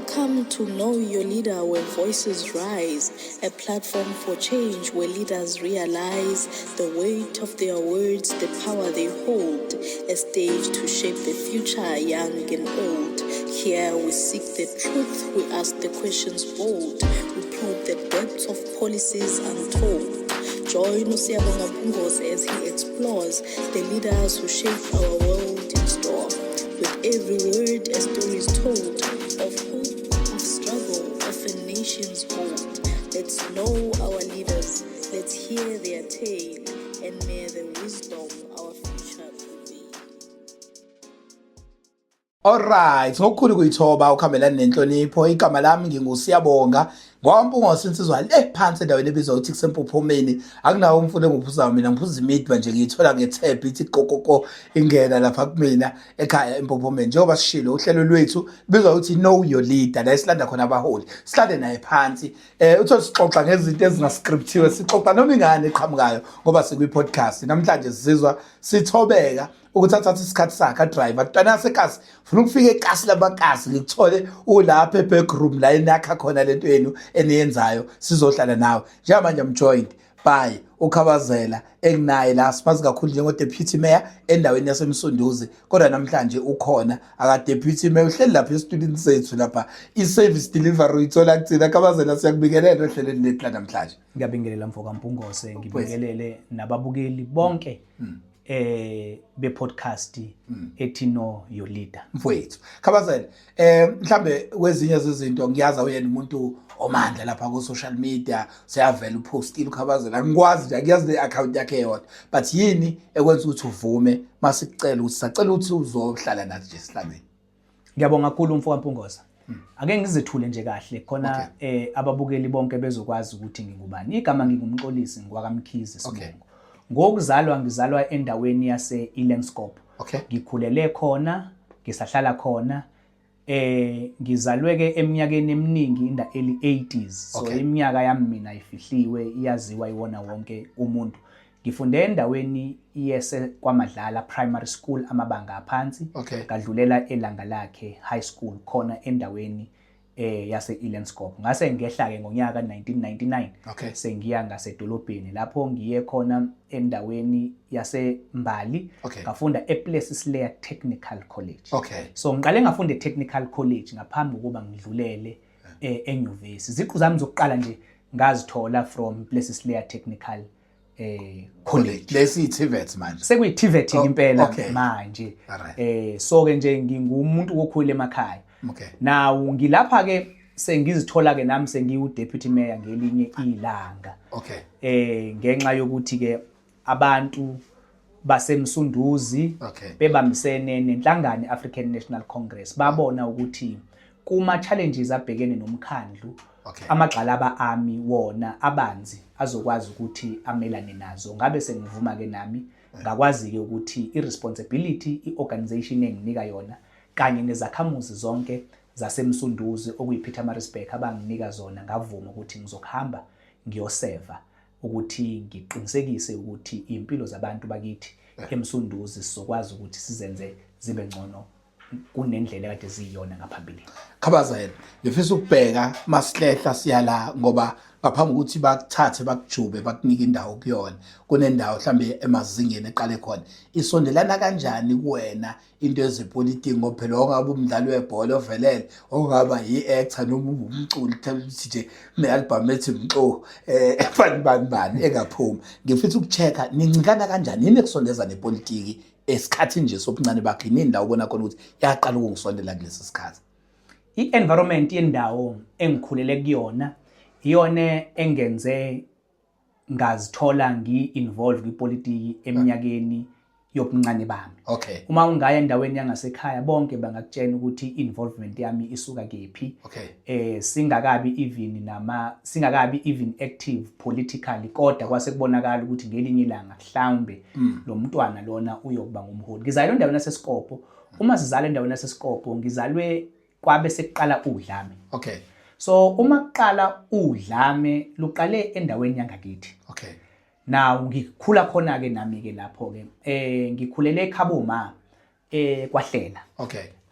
Welcome to Know Your Leader, where voices rise, a platform for change where leaders realize the weight of their words, the power they hold, a stage to shape the future, young and old. Here we seek the truth, we ask the questions bold, we probe the depths of policies untold. Join Usiyabonga Mpungose as he explores the leaders who shape our world in store. With every word, a story is told of hope, of struggle, of a nation's hold. Let's know our leaders, let's hear their tale, and may the wisdom our future prevail. Alright, ngokukhulu kuyithoba ukuhambelana nenhlonipho. Igama lami nginguSiyabonga ngwaMpungose, insizwa le phansi endaweni ebizwa ukuthi kuseMpophomeni. Akunawo umfula enguphuzayo mina, ngiphuza imidwa nje, ngiyithola ngethebhe ithi kokoko ingena lapha kumina ekhaya eMpophomeni. Njengoba sishilo, uhlelo lwethu lubizwa ukuthi Know Your Leader, la esilanda khona abaholi, sihlale naye phansi, uthole sixoxa ngezinto ezingascriptiwe, sixoxa noma ingane eqhamukayo ngoba sikwi-podcast. Namhlanje sizizwa sithobeka ukuthi athathe isikhathi sakhe adrive ntwana yasekasi, funa ukufika ekasi lamakasi, ngikuthole ulapha ebackroom la enakha khona lento yenu eniyenzayo, sizohlala nawe. Njengamanje I'm joined by uKhabazela enginaye la, simazi kakhulu njengo-deputy mayor endaweni yaseMsunduzi, kodwa namhlanje ukhona aka-deputy mayor, uhleli lapha esitulini sethu lapha. I-service delivery uyithola kuthina. Khabazela, siyakubingelela ohlelweni lethu lanamhlanje. Ngiyabingelela, mfoka Mpungose, ngibingelele nababukeli bonke be podcast ethi Know Your Leader. Mfowethu Khabazela, mhlambe kwezinye zezinto, ngiyazi uyena umuntu omandla lapha ku social media, siyavela upostile uKhabazela, angikwazi nje, angiyazi le account yakhe yodwa, but yini ekwenza ukuthi uvume masikucela ukuthi sacela ukuthi uzohlala nathi nje esihlalweni? Ngiyabonga kakhulu, mfoka Mpungose. Ake ngizethule nje kahle khona ababukeli bonke bezokwazi ukuthi ngingubani. Igama nginguMxolisi ngwakaMkhize sibongo. Ngokuzalwa ngizalwa endaweni yase Elandskop. Ngikhulele khona, ngisahlala khona. Ngizalwe ke eminyakeni eminingi in the early 80s. So iminyaka yami mina ifihliwe, iyaziwa iwona wonke umuntu. Ngifunde endaweni yese kwaMadlala Primary School amabanga aphansi. Ngadlulela eLanga Lakhe High School khona endaweni yase Elandskop. Ngase ngehla ke ngonyaka 1999. Sengiya ngasedolobheni lapho ngiye khona endaweni yase Mbali. Ngafunda ePlessislaer Technical College. So ngiqale ngafunda eTechnical College ngaphambi kokuba ngidlulele enyuvesi. Iziqu zami zokuqala nje ngazithola from Plessislaer Technical College. Lesi i-TVET manje. Sekuyi-TVET impela manje. So ke nje ngingumuntu wokhula emakhaya. Now ngilapha ke sengizithola ke nami sengiwu deputy mayor ngelinye ilanga. Ngenxa yokuthi ke abantu baseMsunduzi bebambisene nenhlangano African National Congress babona ukuthi kuma challenges abhekene nomkhandlu amagxalaba ami wona abanzi azokwazi ukuthi amelane nazo. Ngabe sengivuma ke nami, ngakwazi ke ukuthi i-responsibility i-organization enginika yona kanye nezakhamuzi zonke zaseMsunduzi okuyi-Pietermaritzburg abanginika zona, ngavuma ukuthi ngizokuhamba ngiyoseva ukuthi ngiqinisekise ukuthi impilo zabantu bakithi eMsunduzi sizokwazi ukuthi sizenze zibe ngcono kunendlela ekade ziyiyona ngaphambili. Khabazela, ngifisa ukubheka masihlehla siyala, ngoba ngaphambi kokuthi bakuthathe bakujube bakunike indawo kuyona, kunendawo mhlambe emazingeni eqale khona, isondelana kanjani kuwena into yezepolitiki? Ngoba phela ongabe umdlali webhola ovelele, ongaba yi-actor noma umculi, ukuthi nje kune-album ethi Mxo efani bani bani engaphuma, ngifisa uku-check-a nincikana kanjani, yini ekusondeza nepolitiki esikhathini nje sobuncane bakhe? Yini la ubona khona ukuthi yaqala ukungisondela kulesi sikhathi? I-environment yendawo engikhulele kuyona iyona engenze ngazithola ngi-involve kwipolitiki eminyakeni yobuncane bami. Uma ungaya endaweni yangasekhaya, bonke bangakutshela ukuthi i-involvement yami isuka kephi. Singakabi even nama singakabi even active politically, kodwa kwase kubonakala ukuthi ngelinye ilanga mhlawumbe lo mntwana lona uyokuba ngumholi. Ngizalwe endaweni yaseSikopo. Uma sizalwe endaweni yaseSikopo, ngizalwe kwabe sekuqala udlame. So uma kuqala udlame luqale endaweni yangakithi. Now ngikhula khona ke nami ke lapho ke ngikhulele ekhabo ma kwaHlela.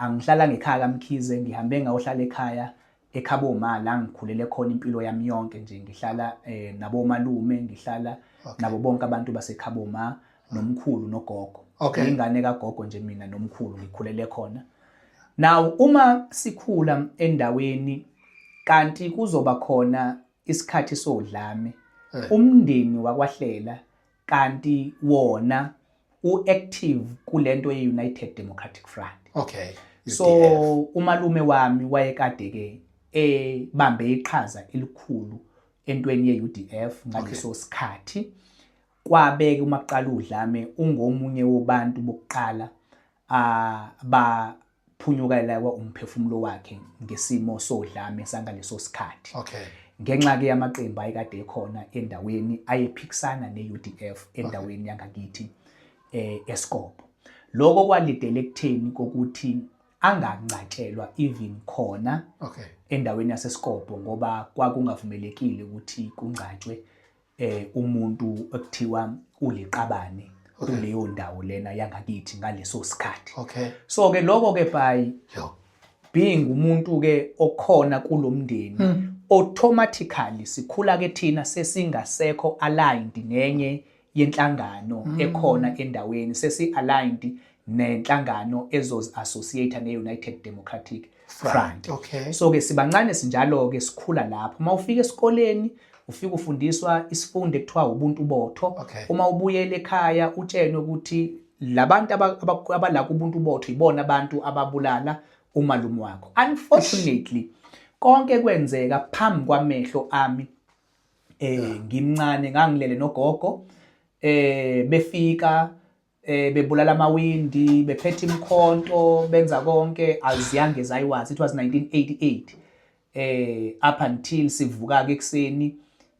Angihlala ngekhaya kaMkhize, ngihambe ngayohlala ekhaya ekhabo ma la ngikhulele khona impilo yami yonke nje, ngihlala nabomalume, ngihlala nabo bonke abantu basekhabo ma, nomkhulu nogogo. Ingane kagogo nje mina nomkhulu, ngikhulele khona. Now uma sikhula endaweni kanti kuzoba khona isikhathi sodlame, umndeni wakwaHlela kanti wona u-active kulento ye-United Democratic Front. So umalume wami wayekade ke ebambe iqhaza elikhulu entweni ye-UDF ngaleso sikhathi. Kwabeke uma kuqala udlame ungomunye wobantu bokuqala abaphunyukela umphefumulo wakhe ngesimo sodlame sangaleso sikhathi. Ngenxa ke yamaqembu ayekade ekhona endaweni ayephikisana ne-UDF endaweni yangakithi eSkopo. Lokho kwalidela ekutheni kokuthi angangcatshelwa even khona endaweni yaseSkopo, ngoba kwakungavumelekile ukuthi kungcatshwe umuntu ekuthiwa uliqabane kuleyo ndawo lena yangakithi ngaleso sikhathi. So ke lokho ke by being umuntu ke okhona kulomndeni, automatically sikhula ke thina sesingasekho aligned nenye yenhlangano ekhona endaweni, sesi aligned nenhlangano ezozi associate ne-United Democratic Front. So ke sibancane sinjalo ke sikhula lapho. Uma ufika esikoleni ufika ufundiswa isifundo ekuthiwa ubuntu botho. Uma ubuyela ekhaya utshelwe ukuthi labantu abala kubuntu botho ibona abantu ababulala umalume wakho. Unfortunately konke kwenzeka phambi kwamehlo ami, ngimncane, ngangilele nogogo, befika bebulala amawindi, bephethe imkhonto, benza konke aziyange zayiwazi. It was 1988, up until sivuka ke ekseni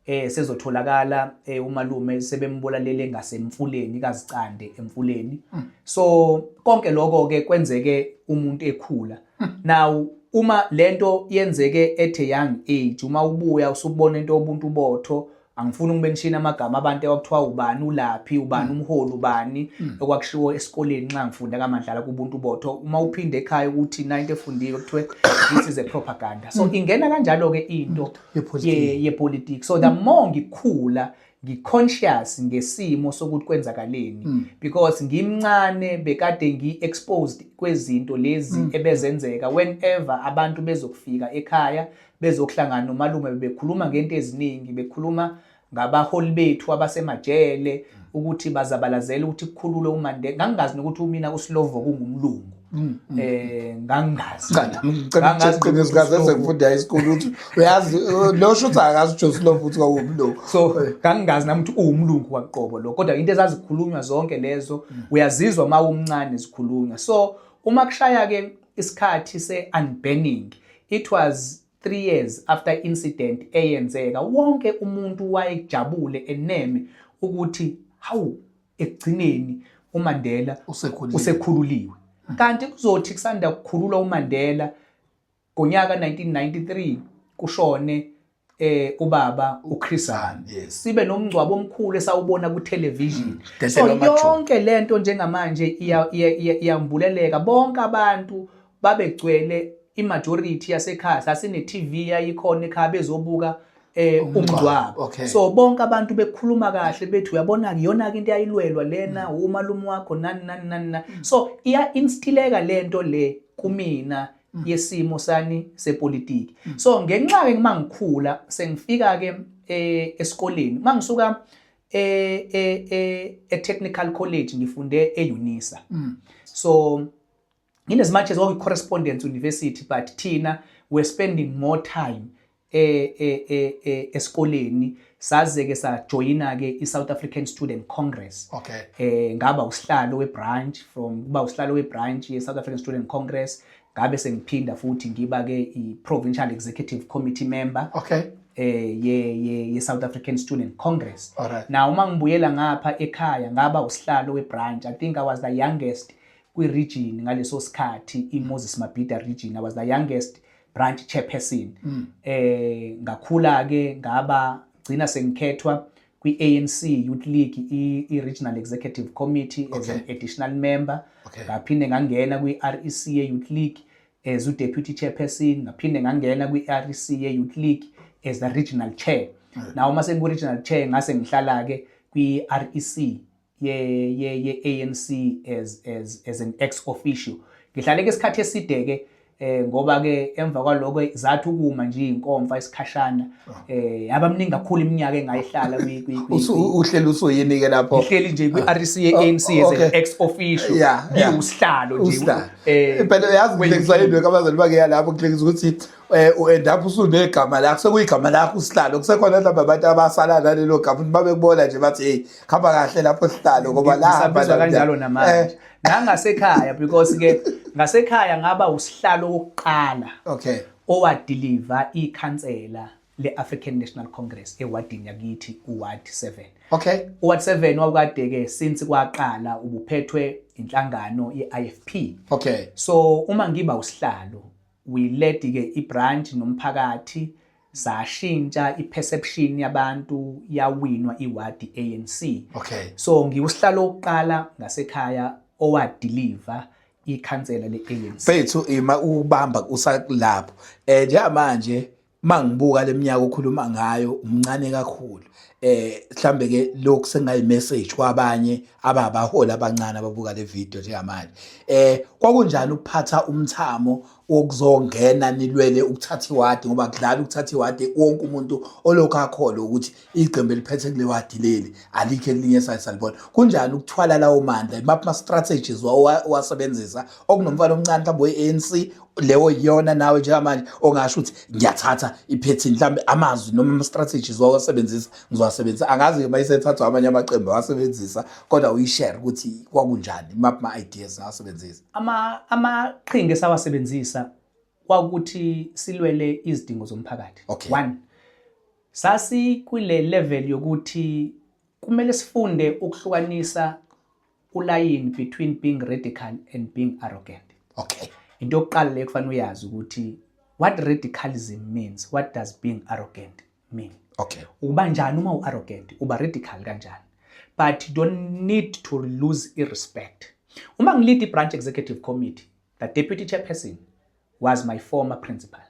sezotholakala umalume sebembulalele ngasemfuleni kaZicande emfuleni. So konke lokho ke kwenzeke umuntu ekhula. Now uma lento yenzeke at a young age, uma ubuya usubona into obuntu botho, angifuni ukumention amagama abantu ekwakuthiwa ubani ulaphi, ubani umholi, ubani, okwakushiwo esikoleni nxa ngifunda kaMadlala kubuntu botho. Uma uphinde ekhaya ukuthi na into efundiwe kuthiwe this is a propaganda. So ingena kanjalo ke into Yepolitiki. Yepolitiki. So the more ngikhula ngi-conscious ngesimo sokuthi kwenzakaleni, because ngimncane bekade ngi-exposed kwezinto lezi ebezenzeka. Whenever abantu bezokufika ekhaya bezokuhlangana nomalume, bekhuluma ngento eziningi, bekhuluma ngabaholi bethu abasemajele ukuthi bazabalazela ukuthi kukhululwe uMandela. Ngangingazi nokuthi umina uSlovo kungumlungu, ngangingazi. Ngangazi Qiniso kaze nokuthi sengifunda high school ukuthi uyazi lo shuthi akazi uJoe Slovo ukuthi kwawumlungu. So ngangingazi nami ukuthi uwumlungu kwaqobo lo, kodwa into ezazikhulunywa zonke lezo uyazizwa uma umncane zikhulunywa. So uma kushaya ke isikhathi se-unbanning, it was 3 years after incident eyenzeka, wonke umuntu wayejabule eneme ukuthi hawu, ekugcineni uMandela Usekhulile. usekhululiwe. Kanti kuzothi kusanda kukhululwa uMandela ngonyaka 1993 kushone ubaba uChris Hani. Sibe nomngcwabo omkhulu esawubona ku television. So Dehlelwa amajuba. yonke lento njengamanje iyambuleleka. Bonke abantu babegcwele, imajority yasekhaya sasine TV yayikhona ekhaya, bezobuka umngcwabo. So bonke abantu bekhuluma kahle bethi uyabona ke iyona ke into eyayilwelwa lena, umalume wakho, nani nani nani nani. So iya instileka lento le kumina yesimo sani sepolitiki. So ngenxa ke mangikhula sengifika ke esikoleni, mangisuka e technical college ngifunde eUnisa. So in as much as kwakuyi correspondence university, but thina we're spending more time esikoleni. Saze ke sajoyina ke i-South African Student Congress. Ngaba usihlalo we-branch, from kuba usihlalo we-branch ye-South African Student Congress ngabe sengiphinda futhi ngiba ke i-Provincial Executive Committee member ye South African Student Congress. Now uma ngibuyela ngapha ekhaya ngaba usihlalo we-branch. I think I was the youngest kwi-region ngaleso sikhathi, i-Moses Mabhida region. I was the youngest branch chairperson. Ngakhula ke ngaba gcina sengikhethwa. kwi-ANC Youth League, i-Regional Executive Committee as an additional member. Ngaphinde ngangena kwi-REC ye-Youth League as u-deputy chairperson, ngaphinde ngangena kwi-REC ye-Youth League as the regional chair. Now uma sengiku-regional chair, ngase ngihlala-ke kwi-REC ye-ANC as an ex officio. Ngihlale ke isikhathi eside ke, ngoba ke emva kwaloko zathi ukuma nje inkomfa isikhashana, yaba mningi kakhulu iminyaka engayihlala kwi Uhleli usuyini ke lapho? Ngihleli nje kwi-REC ye-ANC as an ex officio. Ngiwusihlalo nje. Usihlalo. Phela uyazi, ngihlekiswa yini abazali bake yalapho, ngihlekisa ukuthi u-end up usunegama lakho, sekuyigama lakho usihlalo, kusekhona mhlawumbe abantu abasala nalelo gama, ukuthi babekubona nje bathi, "Hey, khamba kahle lapho sihlalo," ngoba la hamba Ngisabizwa kanjalo namanje nangasekhaya, because ke ngasekhaya ngaba usihlalo wokuqala owadeliver ikhansela le-African National Congress ewadini yakithi, uWard 7. UWard 7 wawukade ke since kwaqala ubuphethwe inhlangano ye-IFP. So uma ngiba usihlalo, we led ke ibranch nomphakathi, sashintsha iperception yabantu, yawinwa iward ANC. So ngiwusihlalo wokuqala ngasekhaya owadeliver ikhansela le-ANC. Mfethu, ima ukubamba usalapho. Njengamanje mangibuka leminyaka okhuluma ngayo, umncane kakhulu. Mhlambe ke lokhu sengayi message kwabanye ababaholi abancane ababuka le video njengamanje. Kwakunjani ukuphatha umthamo wokuzongena nilwele ukuthatha iwadi, ngoba kudlala ukuthatha iwadi, wonke umuntu olokhu akholwa ukuthi iqembu eliphethe kule wadi leli alikho elinye esayisalibona. Kunjani ukuthwala lawo mandla? Imaphi ama strategies owasebenzisa okunomfana omncane mhlawumbe we-ANC leyo yiyona nawe njengamanje ongasho ukuthi ngiyathatha iphethini, mhlawumbe amazwi noma ama-strategies wawasebenzisa ngizowasebenzisa? Angazi-ke uma isethathwa amanye amaqembu awasebenzisa, kodwa uyishare ukuthi kwakunjani, imaphi ama-ideas awasebenzisa? Amaqhinga esawasebenzisa kwakuthi silwele izidingo zomphakathi. One, sasikwile level yokuthi kumele sifunde ukuhlukanisa ulayini between being radical and being arrogant. Into yokuqala leyo kufanele uyazi ukuthi what radicalism means, what does being arrogant mean. Uba njani uma u-arrogant, uba radical kanjani, but you don't need to lose i-respect. Uma ngilead i-branch executive committee, the deputy chairperson was my former principal.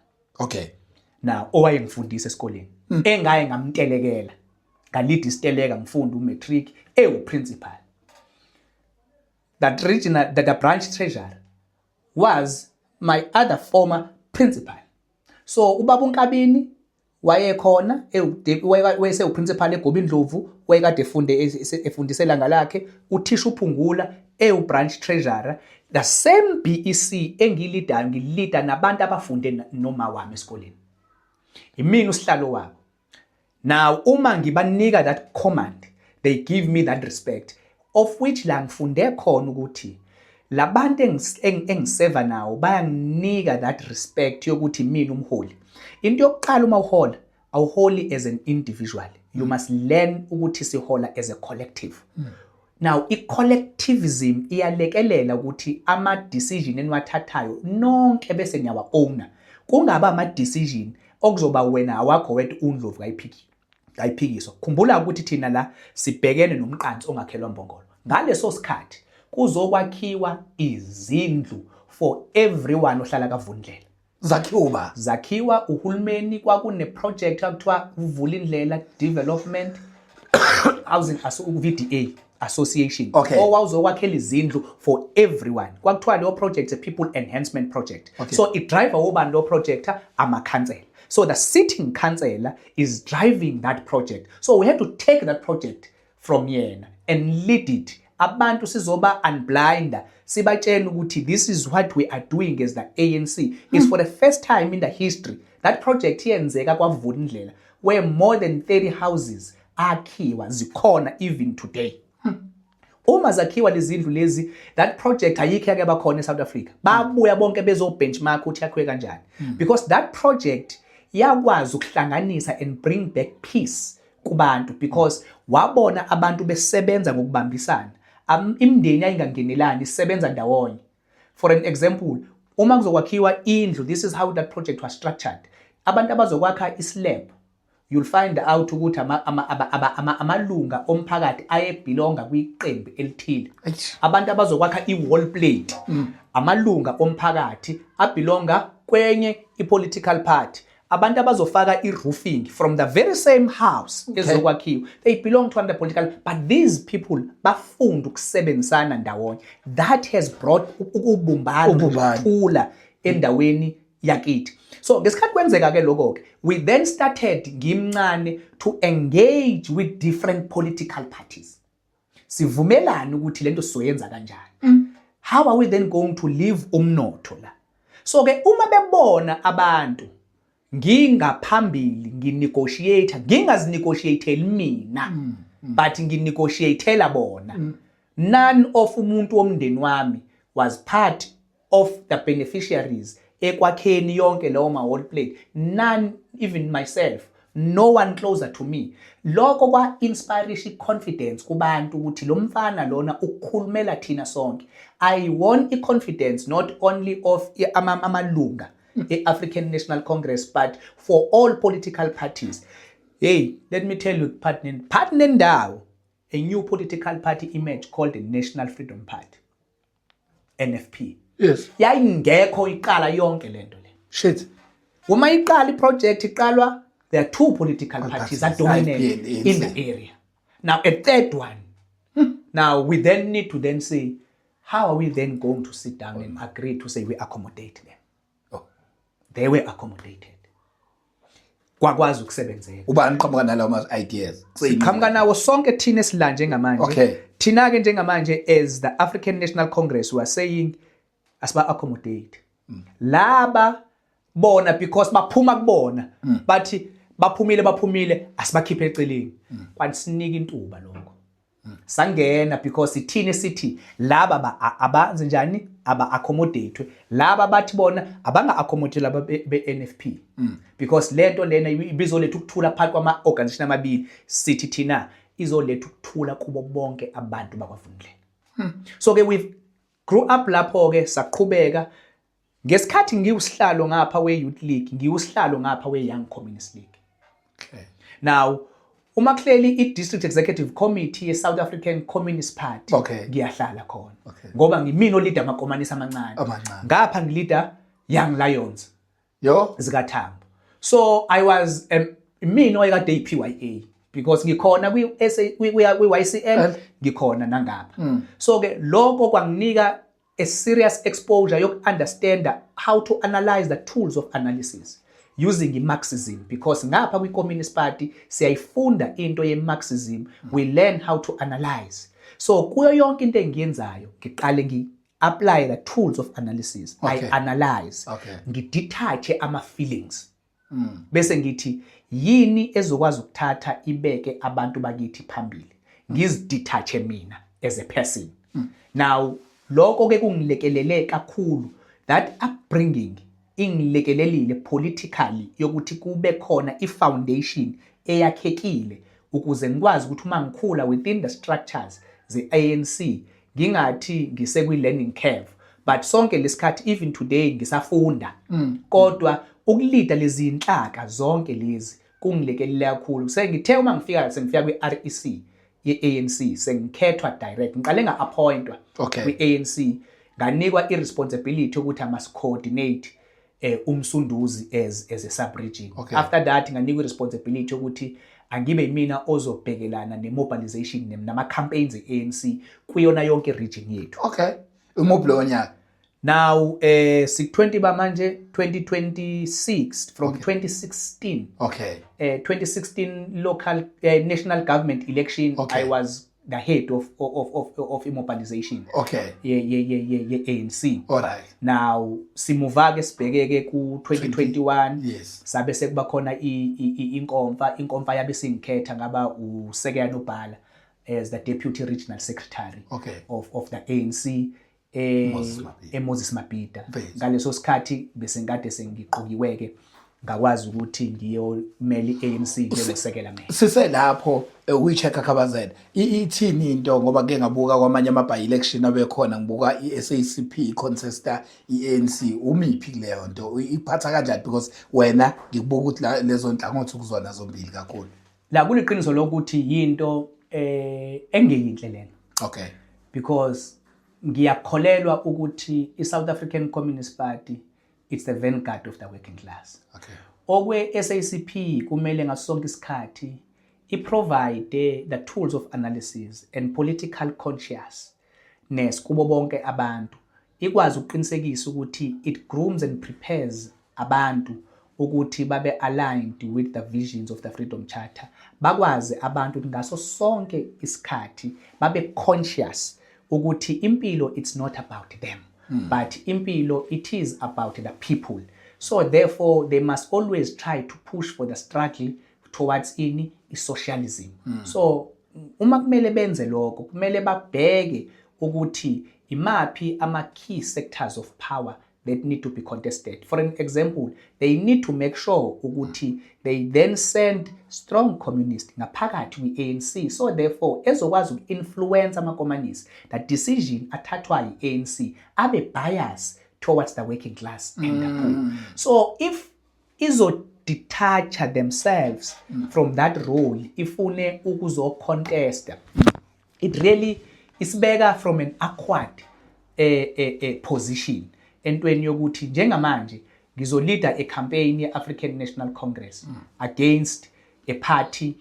Now owayengifundisa esikoleni engaye ngamtelekela, ngalead isiteleka ngifunda umatric, ewu-principal. That regional the branch treasurer was my other former principal. So ubaba uNkabini wayekhona, wayese-principal eGobindlovu, wayekade efunde efundisela ngalakhe uthisha uPhungula, ewu-branch treasurer. The same BEC engilidayo, ngilida nabantu abafunde noma wami esikoleni, imina usihlalo wabo. Now uma ngibanika that command, they give me that respect, of which la ngifunde khona ukuthi labantu engiseva nawo bayanginika that respect yokuthi mina umholi. Into yokuqala, uma uhola, awuholi as an individual. You must learn ukuthi sihola as a collective. Now i-collectivism iyalekelela ukuthi ama-decision eniwathathayo nonke bese niyawa-owna, kungaba ama-decision okuzoba wena awakho wedwa, uNdlovu kayiphiki kayiphikiswa. Khumbula ukuthi thina la sibhekene nomqanso ongakhelwa mbongolo. Ngaleso sikhathi kuzokwakhiwa izindlu for everyone ohlala kaVundlela. Zakhiwa uba? Zakhiwa uhulumeni. Kwakune project akuthiwa uvula indlela development housing, VDA association, owawuzokwakhela izindlu for everyone. Kwakuthiwa leyo project a people enhancement project. So i-driver wobani lo project? Amakhansela. So the sitting councillor is driving that project, so we had to take that project from yena and lead it. Abantu sizoba unblinda, sibatshela ukuthi this is what we are doing as the ANC. Is for the first time in the history that project yenzeka kwavula indlela, where more than 30 houses akhiwa, zikhona even today. Uma zakhiwa lezi ndlu lezi, that project ayikho yake bakhona eSouth Africa. Babuya bonke bezo benchmark ukuthi yakhiwe kanjani, because that project yakwazi ukuhlanganisa and bring back peace kubantu, because wabona abantu besebenza ngokubambisana. Imindeni ayingangenelani isebenza ndawonye. For an example, uma kuzokwakhiwa indlu, this is how that project was structured: abantu abazokwakha islab, You'll find out ukuthi amalunga omphakathi ayebhilonga kwiqembu elithile. Abantu abazokwakha i-wall plate, amalunga omphakathi abhilonga kwenye i-political party. Abantu abazofaka i-roofing from the very same house ezokwakhiwa, they belong to another political, but these people bafunda ukusebenzisana ndawonye. That has brought ukubumbana, Ubumbano. Ukuthula endaweni yakithi. So ngesikhathi kwenzeka ke lokho ke, we then started, ngimncane, to engage with different political parties, sivumelane ukuthi lento sizoyenza kanjani, how are we then going to live umnotho la. So ke uma bebona abantu ngingaphambili nginegotiate, ngingazinegotiateli mina, but nginegotiatela bona, none of umuntu womndeni wami was part of the beneficiaries ekwakheni yonke lawo ma-wall plate, none, even myself, no one closer to me. Lokho kwa-inspirisha i-confidence kubantu ukuthi lo mfana lona ukukhulumela thina sonke. I won i-confidence not only of amalunga e-African National Congress, but for all political parties. Hey, let me tell you, partner nendawo, a new political party emerged called the National Freedom Party, NFP. Yayingekho iqala yonke lento le. Shit. Uma iqala iproject iqalwa, there are two political parties that dominate IFP and in ANC. The area. Now a third one. Now we then need to then say, how are we then going to sit down and agree to say we accommodate them? Oh. They were accommodated, kwakwazi ukusebenzeka. Ubani qhamuka nalawo ma ideas? Siqhamuka nawo sonke thina esila njengamanje. Thina ke njengamanje as the African National Congress, we are saying asiba accommodate laba bona because baphuma kubona, bathi baphumile, baphumile, asibakhiphe eceleni. Kwasinika intuba lokho, sangena because ithini sithi laba abenze njani, aba accommodate laba, bathi bona abanga accommodate laba be NFP because lento lena ibizoletha ukuthula phakathi kwama organization amabili. Sithi thina izoletha ukuthula kubo bonke abantu bakwaVundlela. So ke we grew up lapho ke, saqhubeka. Ngesikhathi ngiwusihlalo ngapha we-Youth League, ngiwusihlalo ngapha we-Young Communist League. Now uma kuhleli i-District Executive Committee ye-South African Communist Party, ngiyahlala khona ngoba ngimina olida amakomanisi amancane. Amancane. Ngapha ngilida Young Lions Yo. zikaThambo. So I was mina owayekade yi-PYA because ngikhona kwi-SA, kwi-YCL, ngikhona nangapha. So ke lokho kwanginika a serious exposure yoku-understand how to analyze the tools of analysis using i-Marxism, because ngapha kwi-Communist Party siyayifunda into ye-Marxism, we learn how to analyze. So kuyo yonke into engiyenzayo ngiqale ngi-apply the tools of analysis. I analyze, ngidetache ama-feelings, bese ngithi yini ezokwazi ukuthatha ibeke abantu bakithi phambili, ngizidetache mina as a person. Now lokho ke kungilekelele kakhulu. That upbringing ingilekelelile politically yokuthi kube khona i-foundation eyakhekile ukuze ngikwazi ukuthi uma ngikhula within the structures ze-ANC ngingathi ngisekwi-learning curve, but sonke lesikhathi, even today, ngisafunda, kodwa ukulida lezi inhlaka zonke lezi kungilekelele kakhulu. Sengithe uma ngifika, sengifika kwi-REC ye-ANC, sengikhethwa direct, ngiqale nga-appointwa kwi-ANC, nganikwa i-responsibility ukuthi I must coordinate uMsunduzi as a sub region. After that nganikwa i-responsibility ukuthi angibe yimina ozobhekelana ne-mobilization nama-campaigns e-ANC kuyona yonke region yethu. Okay, umuphi lowo nyaka? Now sik 20 ba manje 2026, from 2016. 2016 local national government election. I was the head of immobilization ye ANC. All right. Now simuva ke sibheke ke ku 2021. Sabe sekuba khona inkomfa yabe singikhetha ngaba usekela nobhala as the deputy regional secretary of the ANC Moses Mabhida. eMoses Mabhida. Mfethu. Ngaleso sikhathi bese ngikade sengiqokiwe ke Ngakwazi ukuthi ngiyomela i-ANC njengosekela meya. Siselapho uyi-check Khabazela, ithini into, ngoba ke ngabuka kwamanye ama-by election abekhona, ngibuka i-SACP contesta i-ANC, umiphi kuleyo nto? Iphatha kanjani? Because wena ngikubuka ukuthi lezo nhlangothi kuzona zombili kakhulu. La kuliqiniso lokuthi yinto engeyinhle lena. Because ngiyakholelwa ukuthi i-South African Communist Party, it's the vanguard of the working class. Okwe SACP kumele ngaso sonke isikhathi i-provide the tools of analysis and political consciousness kubo bonke abantu, ikwazi ukuqinisekisa ukuthi it grooms and prepares abantu ukuthi babe aligned with the visions of the Freedom Charter, bakwazi abantu ukuthi ngaso sonke isikhathi babe conscious ukuthi impilo, it's not about them, but impilo, it is about the people. So therefore they must always try to push for the struggle towards ini i-socialism. So uma kumele benze lokho, kumele babheke ukuthi imaphi ama key sectors of power that need to be contested. For an example, they need to make sure ukuthi they then send strong communist ngaphakathi kwi-ANC, so therefore ezokwazi uku-influence amakomanisi, that decision athathwa yi-ANC abe bias towards the working class and the poor. So if izo-detacha themselves from that role, ifune ukuzo-contesta, it really isibeka from an awkward position entweni yokuthi njengamanje ngizoleada a campaign ye-African National Congress against a party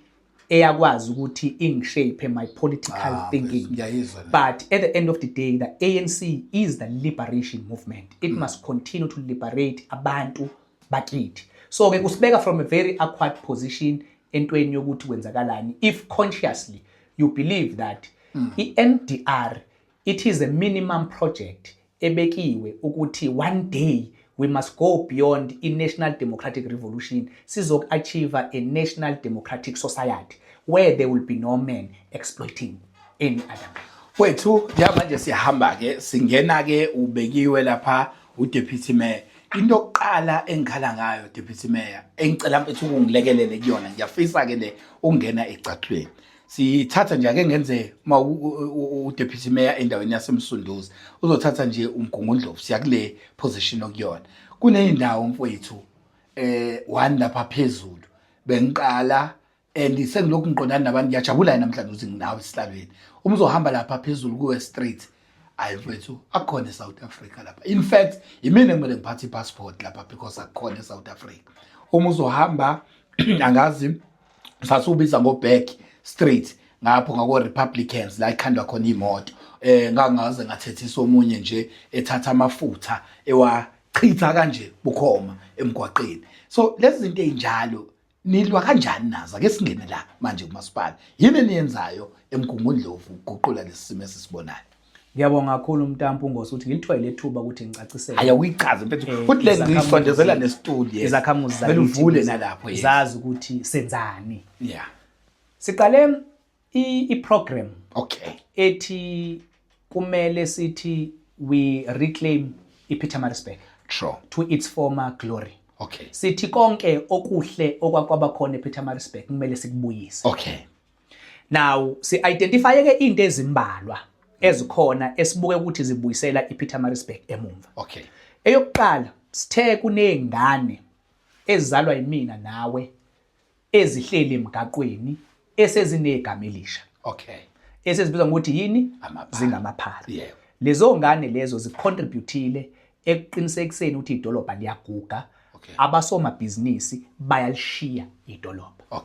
eyakwazi ukuthi ingishape my political thinking. Ngiyayizwa le. But at the end of the day, the ANC is the liberation movement. It must continue to liberate abantu bakithi. So ke kusibeka from a very awkward position entweni yokuthi kwenzakalani if consciously you believe that i-NDR, it is a minimum project ebekiwe ukuthi one day we must go beyond i-national democratic revolution, sizoku-achieve a national democratic society where there will be no man exploiting any other man. Wethu, njengamanje siyahamba ke, singena ke, ubekiwe lapha uDeputy Mayor. Into yokuqala engikhala ngayo, Deputy Mayor, engicela mfethu ukungilekelele kuyona, ngiyafisa ke le ungena ecathulweni. Sithatha nje, ake ngenze uma uDeputy Mayor endaweni yaseMsunduzi uzothatha nje uMgungundlovu, siya kule position okuyona. Kuneyindawo mfowethu, one lapha phezulu bengiqala and sengilokhu ngiqondana nabantu, ngiyajabula namhlanje ukuthi nginawe esihlalweni. Uma uzohamba lapha phezulu kuwe street, hayi mfethu, akukhona eSouth Africa lapha. In fact, yimina kumele ngiphathe ipassport lapha because akukhona eSouth Africa. Uma uzohamba, angazi sasubiza ngo-Back Street ngapho ngako Republicans la ikhandwa khona imoto, ngangaze ngathethisa omunye nje ethatha amafutha ewachitha kanje bukhoma emgwaqeni. So lezi zinto ezinjalo nilwa kanjani nazo? Ake singene la manje kumasipala, yini eniyenzayo eMgungundlovu ukuguqula lesi simo esisibonayo? Ngiyabonga kakhulu, Mntampu Ngosi, ukuthi ngilithole lethuba ukuthi ngicacisele. Hayi, awuyichaze mfethu. Futhi le izakhamuzi- ngiyisondezela nesituli, yes. Izakhamuzi Kumele zakithi uvule ukuze nalapho, yes. zazi ukuthi senzani. Siqale i-program ethi kumele sithi we reclaim iPietermaritzburg to its former glory. Sithi konke okuhle okwakwaba khona ePietermaritzburg kumele sikubuyise. Now si-identify ke into ezimbalwa ezikhona esibuke ukuthi zibuyisela iPietermaritzburg emumva. Eyokuqala, sithe kunezingane ezizalwa yimina nawe ezihleli emgaqweni esezinegama elisha. Esezibizwa ngokuthi yini? Amaphara. Zingamaphara. Lezo ngane lezo zicontributile ekuqinisekiseni ukuthi idolobha liyaguga. Abasomabhizinisi bayalishiya idolobha.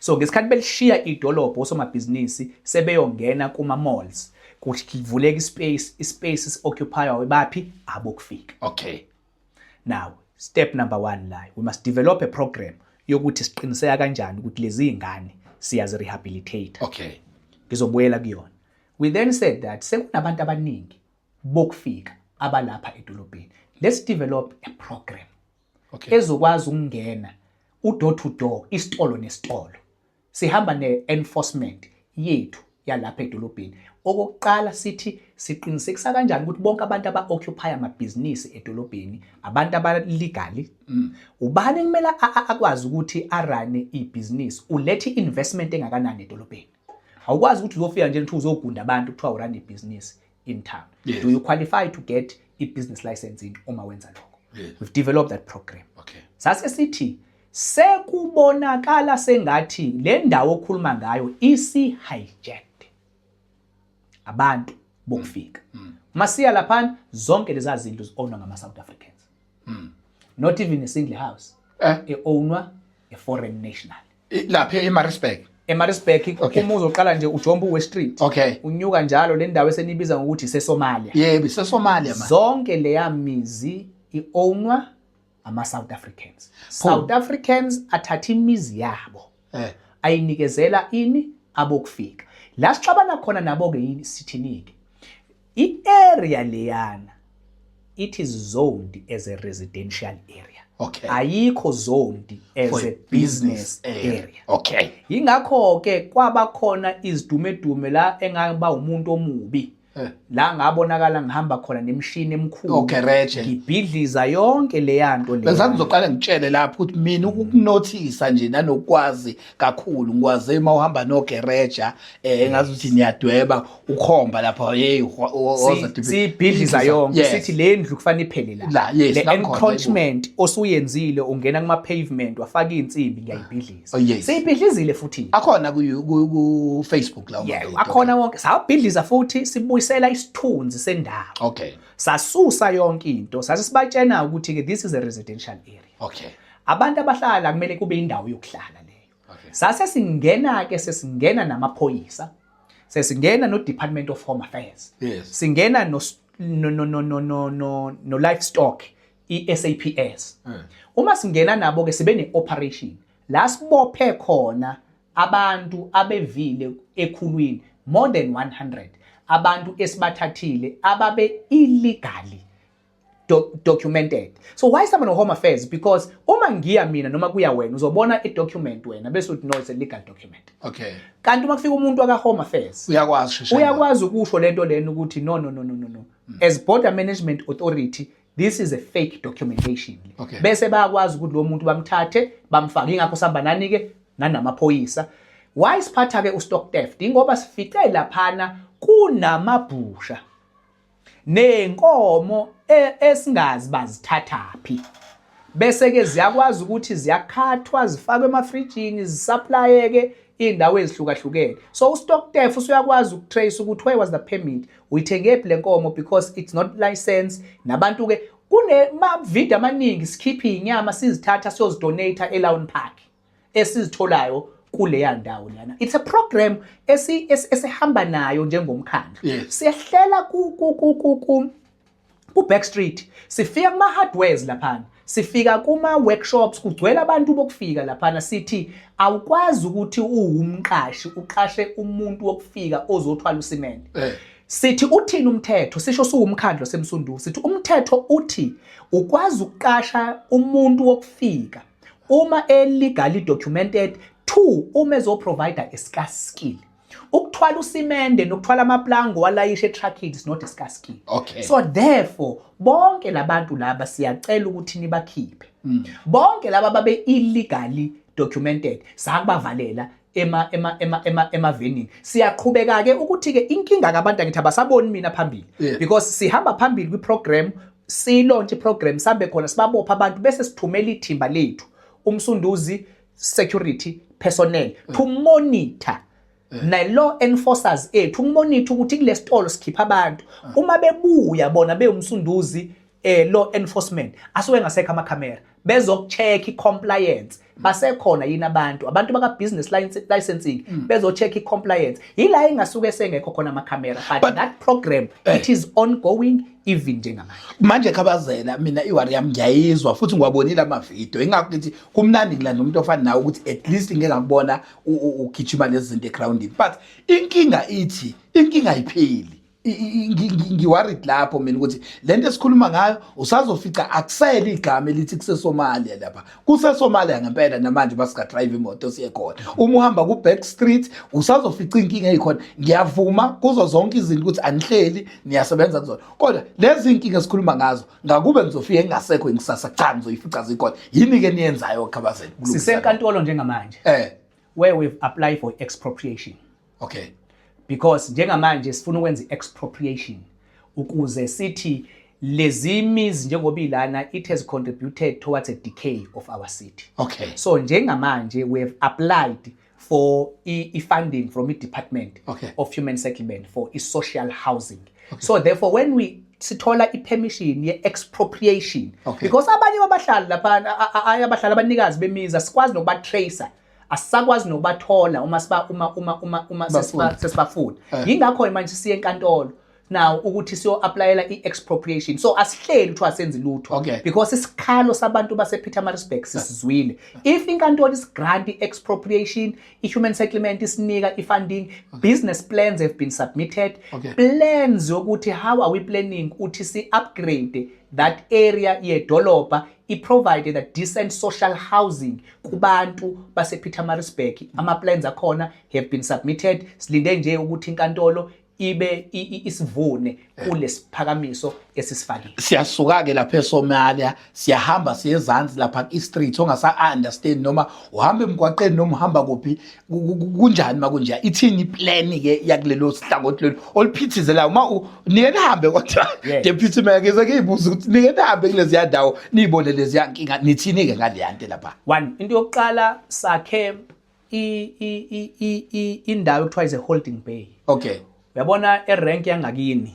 So ngesikhathi belishiya idolobha osomabhizinisi sebeyongena kuma malls, kuvuleka ispace, ispace si-occupywa baphi? Abokufika. Now, step number 1 la, we must develop a program yokuthi siqiniseka kanjani ukuthi lezi zingane siyazi rehabilitate. Ngizobuyela kuyona. We then said that sekunabantu abaningi bokufika abalapha edolobheni. Let's develop a program ezokwazi ukungena u door to door, isitolo nesitolo. Sihamba ne-enforcement yethu Yalapha edolobheni. Okokuqala, sithi siqinisekisa kanjani ukuthi bonke abantu aba-occupy amabhizinisi edolobheni abantu aba-legally? Ubani ekumele akwazi ukuthi a-run-e ibhizinisi? Ulethe i-investment engakanani edolobheni? Awukwazi ukuthi uzofika nje ukuthi uzogunda abantu, kuthiwa u-run ibhizinisi in town. Do you qualify to get i-business licensing uma wenza lokho? We've developed that program. Sase sithi sekubonakala sengathi le ndawo okhuluma ngayo isi-hijacked abantu bokufika. Masiya laphana, zonke leza zinto zi-ownwa ngama-South Africans, not even a single house e-ownwa a foreign national. Lapha eMaritzburg? eMaritzburg. Uma uzoqala nje ujomba uWest Street, unyuka njalo le ndawo esenibiza ngokuthi iseSomalia. Yebo, iseSomalia man. Zonke leya mizi i-ownwa ama-South Africans. South Africans athatha imizi yabo ayinikezela ini? Abokufika. La sixabana khona nabo-ke yini? Sithini-ke? I-area leyana, it is zoned as a residential area. Ayikho zoned as for a business area. Yingakho-ke kwaba khona izidumedume la engaba umuntu omubi, la ngabonakala ngihamba khona nemishini emikhulu, Ogereje. ngibhidliza yonke leya nto leya. Bengisathi ngizoqala ngitshele lapho ukuthi mina ukukunothisa nje nanokwazi kakhulu ngikwaze uma uhamba nogereja, engazi ukuthi niyadweba, ukhomba lapha, hey. Siyibhidliza yonke. Sithi le ndlu kufanele iphele la. La, yes, Le nakhona. Encroachment osuyenzile, ungena kuma pavement, wafaka insimbi, ngiyayibhidliza. Oh, yes. Siyibhidlizile futhi. Akhona ku Facebook lawo ma-video. Akhona wonke. Sawubhidliza futhi sibuyisela isithunzi sendawo. Sasusa yonke into. Sase sibatshena ukuthi ke this is a residential area. Abantu abahlala kumele kube indawo yokuhlala leyo. Sase singena ke, sesingena namaphoyisa, sesingena no Department of Home Affairs, singena no livestock, iSAPS. Uma singena nabo ke, sibe ne-operation la sibophe khona abantu abevile ekhulwini, more than 100 abantu esibathathile ababe illegally documented. So why someone no Home Affairs? Because uma ngiya mina noma kuya wena, uzobona i-document wena bese uthi, "No, it's a legal document." Kanti uma kufika umuntu aka Home Affairs, uyakwazi sheshe. Uyakwazi ukusho lento lena ukuthi, "No, no, no, no, no, no, as Border Management Authority, this is a fake documentation." Bese bayakwazi ukuthi lo muntu bamthathe bamfake. Ingakho sihamba nani ke? Nanamaphoyisa. Why siphatha ke ustock theft? Ingoba sifice laphana kunamabhusha nenkomo esingazi bazithathaphi, bese ke ziyakwazi ukuthi ziyakhathwa, zifakwe emafrijini, zisupplyeke indawo ezihlukahlukene. So ustock theft usuyakwazi ukutrace ukuthi where was the permit, uyithenge phi le nkomo, because it's not licensed. Nabantu ke, kune ma video amaningi sikhipha inyama, sizithatha siyozidonate eLion Park, esizitholayo kuleya ndawo lana. It's a program esihamba nayo njengomkhandlu. Siyahlela ku Back Street, sifika kuma hardwares laphana, sifika kuma workshops, kugcwele abantu bokufika laphana. Sithi awukwazi ukuthi uwumqashi uqashe umuntu wokufika ozothwala usimende. Sithi uthini umthetho? Sisho siwumkhandlo semsunduzi, sithi umthetho uthi ukwazi ukuqasha umuntu wokufika uma e-legally documented, two, uma ezoprovide a scarce skill. Ukuthwala usimende nokuthwala amaplango walayisha etruckini is not a scarce skill. So therefore bonke labantu laba siyacela ukuthi nibakhiphe bonke laba babe illegally documented. Sakubavalela ema ema ema ema emavenini. Siyaqhubeka ke ukuthi ke inkinga kabantu, angithi abasaboni mina phambili, because sihamba phambili kwi-program, silaunch iprogram, sambe khona sibabopha abantu, bese sithumela ithimba lethu, uMsunduzi security personnel, to monitor, ne-law enforcers ethu, ukumonitor ukuthi kule sitolo sikhipha abantu. Uma bebuya bona bewumsunduzi law enforcement, asuke ngasekho amakhamera, bezokucheck i-compliance, basekhona yini abantu baka business licensing, bezocheck i-compliance. Yila engasuke sengekho khona amakhamera, but that program, it is ongoing even njengamanje. Manje Khabazela, mina iworry yami, ngiyayizwa futhi ngiwabonile amavidiyo, ingakho ngithi kumnandi ngilanda umuntu ofana nawe ukuthi at least ngike ngakubona ugijima lezi zinto egroundini. But inkinga ithi, inkinga ayipheli. Ngi-worried lapho mina ukuthi lento esikhuluma ngayo usazofica akusele igama elithi kuseSomalia lapha. KuseSomalia ngempela namanje basinga-drive imoto siye khona. Uma uhamba ku-Back Street usazofica iy'nkinga ey'khona. Ngiyavuma kuzo zonke izinto ukuthi anihleli niyasebenza kuzona. Kodwa lezi iy'nkinga esikhuluma ngazo ngakube ngizofika engasekho ngisasa cha ngizoyifica zikhona. Yini-ke niyenzayo Khabazela? Sisenkantolo njengamanje. Where we've applied for expropriation. Because njengamanje sifuna ukwenza i-expropriation ukuze sithi lezi mizi njengoba ilana it has contributed towards a decay of our city. So njengamanje we have applied for i-funding from i-Department of Human Settlement for i-social housing. So therefore when we sithola i-permission ye-expropriation because abanye babahlali lapha abahlali abanikazi bemizi asikwazi nokuba-tracer, asisakwazi nokubathola uma siba uma uma uma uma sesibafuna. Yingakho manje siye enkantolo now ukuthi siyo-applyela i-expropriation. So asihleli ukuthi asenzi lutho because isikhalo sabantu base-Pietermaritzburg sisizwile. If inkantolo isi-grant i-expropriation, i-human settlement isinika i-funding, business plans have been submitted, plans yokuthi how are we planning ukuthi si-upgrade that area yedolobha, i-provide the decent social housing kubantu base-Pietermaritzburg. Ama-plans akhona have been submitted, silinde nje ukuthi inkantolo ibe isivune kulesiphakamiso esisifakile. Siyasuka ke lapha eSomalia, siyahamba siye ezansi lapha ku-street ongasa understand noma uhamba emgwaqeni noma uhamba kuphi, kunjani makunje, ithini i-plan ke yakulelo hlangothi lelo oluphithizelayo uma nike nihambe? Kodwa deputy mayor, ngize ngiyibuza ukuthi nike nihambe kuleziya ndawo niyibone leziya nkinga, nithini ke ngaleya nto lapha? One, into yokuqala sakhe indawo ekuthiwa is a holding bay. Uyabona erank yangakini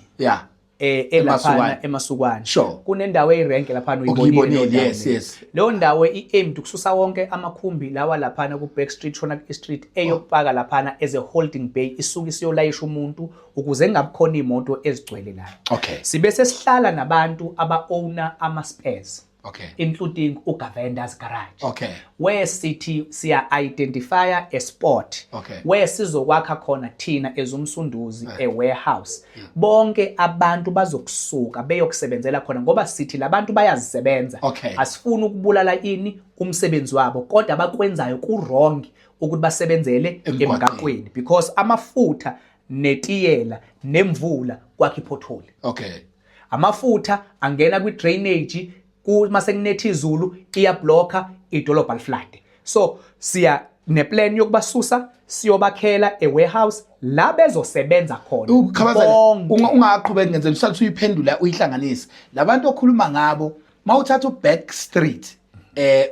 elaphana eMasukwane, kunendawo eyirenke laphana, uyibonile leyo ndawo leyo. Leyo ndawo i-aimed ukususa wonke amakhumbi lawa laphana ku-Back Street, shona ku-E Street, eyokupaka laphana as a holding bay, isuke isiyolayisha umuntu ukuze kungabi khona iy'moto ezigcwele la. Sibe sesihlala nabantu aba-owner ama-spares, including uGavender's Garage, where sithi siya-identifya a spot where sizokwakha khona thina ezumsunduzi a warehouse. Bonke abantu bazokusuka beyokusebenzela khona ngoba sithi labantu bayazisebenza. Asifuni ukubulala ini umsebenzi wabo, kodwa abakwenzayo ku-wrong ukuthi basebenzele emgwaqeni, emgaqweni because amafutha netiyela nemvula kwakha i-pothole. Amafutha angena kwi-drainage, uma sekunetha izulu iyablocka, idolobha li-floode. So siya ne-plan yokubasusa siyobakhela a warehouse la bezosebenza khona Ukhabazela, bonke. Ungaqhubeki ngenzela usathi uyiphendula uyihlanganise labantu okhuluma ngabo. Mawuthatha uBack Street,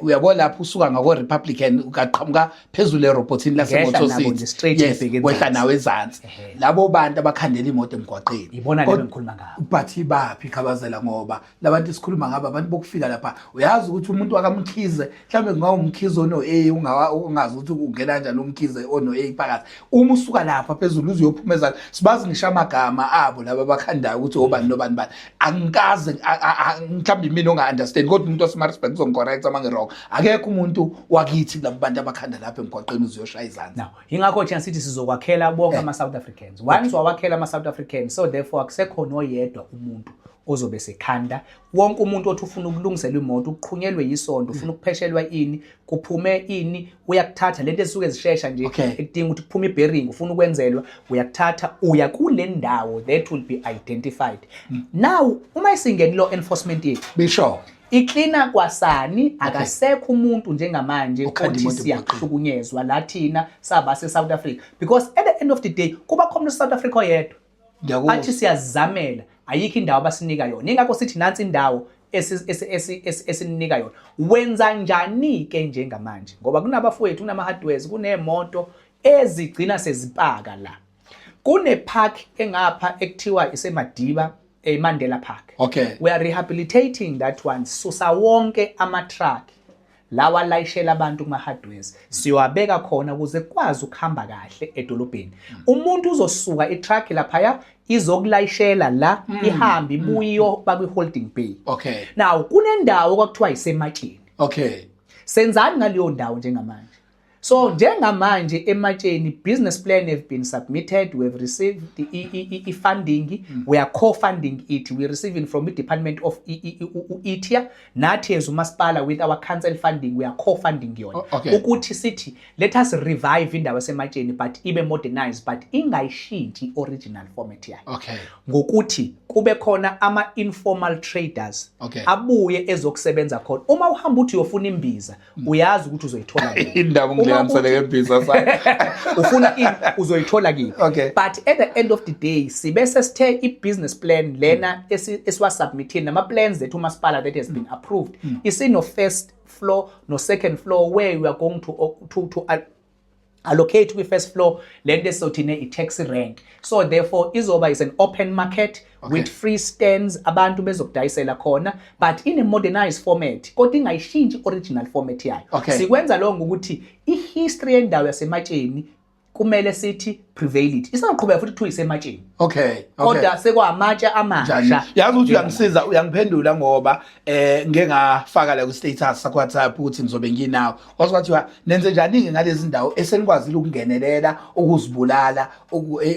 uyabona lapho usuka ngako Republican ukaqhamuka phezulu erobotini lase Ngehla Motor nabo City nje straight ngibheke wehla enzansi. Nawe ezansi labo bantu abakhandela imoto emgwaqeni. Ibona lebo engikhuluma ngabo. But ibaphi, Khabazela? Ngoba labantu esikhuluma ngabo abantu bokufika lapha, uyazi ukuthi umuntu wakaMkhize mhlawumbe kungawumkhize ono-A, ungazi ukuthi ungena kanjani umkhize ono-A phakathi. Uma usuka lapha phezulu uze uyophuma ezansi, sibazi ngisho amagama abo laba abakhandayo ukuthi obani nobani bani. Angikaze mhlawumbe mina onga-understand, kodwa umuntu waseMaritzburg uzongi-correcta uma ngi-wrong, akekho umuntu wakithi kulabo bantu abakhanda lapha emgwaqeni uze uyoshaya izandla. Now ingakho thina sithi sizokwakhela bonke ama-South Africans. Once wawakhela ama-South Africans, so therefore akusekho noyedwa umuntu ozobe sekhanda. Wonke umuntu othi ufuna ukulungiselwa imoto, ukuqhunyelwe yisondo, ufuna ukupheshelwa ini, kuphume ini, uyakuthatha lento ezisuke zishesha nje ekudinga ukuthi kuphume i-bearing, ufuna ukwenzelwa, uyakuthatha uya kule ndawo that will be identified. Now uma isingeni law enforcement yethu Bisho iklina kwasani, akasekho umuntu njengamanje okhanda othi imoto emgwaqeni. Siyahlukunyezwa la thina saba se-South Africa, because at the end of the day kuba khona South Africa oyedwa Ngiyakuzwa. Athi siyazizamela, ayikho indawo abasinika yona. Ingakho sithi nansi indawo esinika yona. Wenza njani ke njengamanje? Ngoba kunabafowethu, kunama-hardwares, kunemoto ezigcina sezipaka la. Kune park engapha ekuthiwa iseMadiba, eMandela Park. We are rehabilitating that one. Susa wonke ama-truck lawa layishela abantu kuma-hardwares, siyowabeka khona ukuze kukwazi ukuhamba kahle edolobheni. Umuntu uzosuka i-truck laphaya izokulayishela la, ihambe ibuye iyoba kwi-holding bay. Now kunendawo kwakuthiwa isematsheni. Senzani ngaleyo ndawo njengamanje? So njengamanje ematsheni, business plan have been submitted. We have received i-funding. We are co-funding it. We are receiving from the Department of ETIA. Nathi as umasipala, with our council funding, we are co-funding yona ukuthi sithi let us revive indawo yasematsheni, but ibe modernized, but ingayishintshi original format yayo, ngokuthi kube khona ama-informal traders abuye ezokusebenza khona. Uma uhamba uthi uyofuna imbiza, uyazi ukuthi uzoyithola kuphi. Indaba Uma ungilinganisele ngembiza sa. Ufuna ini, uzoyithola kiphi. But at the end of the day, sibe sesithe i-business plan lena esiwasubmithile nama-plans ethu umasipala that has been approved, isino first floor no second floor, where we are going to allocate kwi-first floor lento esizothine i-taxi rank. So therefore izoba is an open market with free stands, abantu bezokudayisela khona, but in a modernized format, kodwa ingayishintshi original format yayo. Sikwenza lokho ngokuthi i-history yendawo yasematsheni kumele sithi prevail it. Isaqhubeka futhi kuthiwa isematsheni, kodwa sekwamatshe Njani? amasha. Yazi ukuthi uyangisiza, uyangiphendula, ngoba ngeke ngafaka la ku status sakwa WhatsApp ukuthi ngizobe nginawo. Kwase kwathiwa nenze njani ke ngalezi ndawo esenikwazile ukungenelela ukuzibulala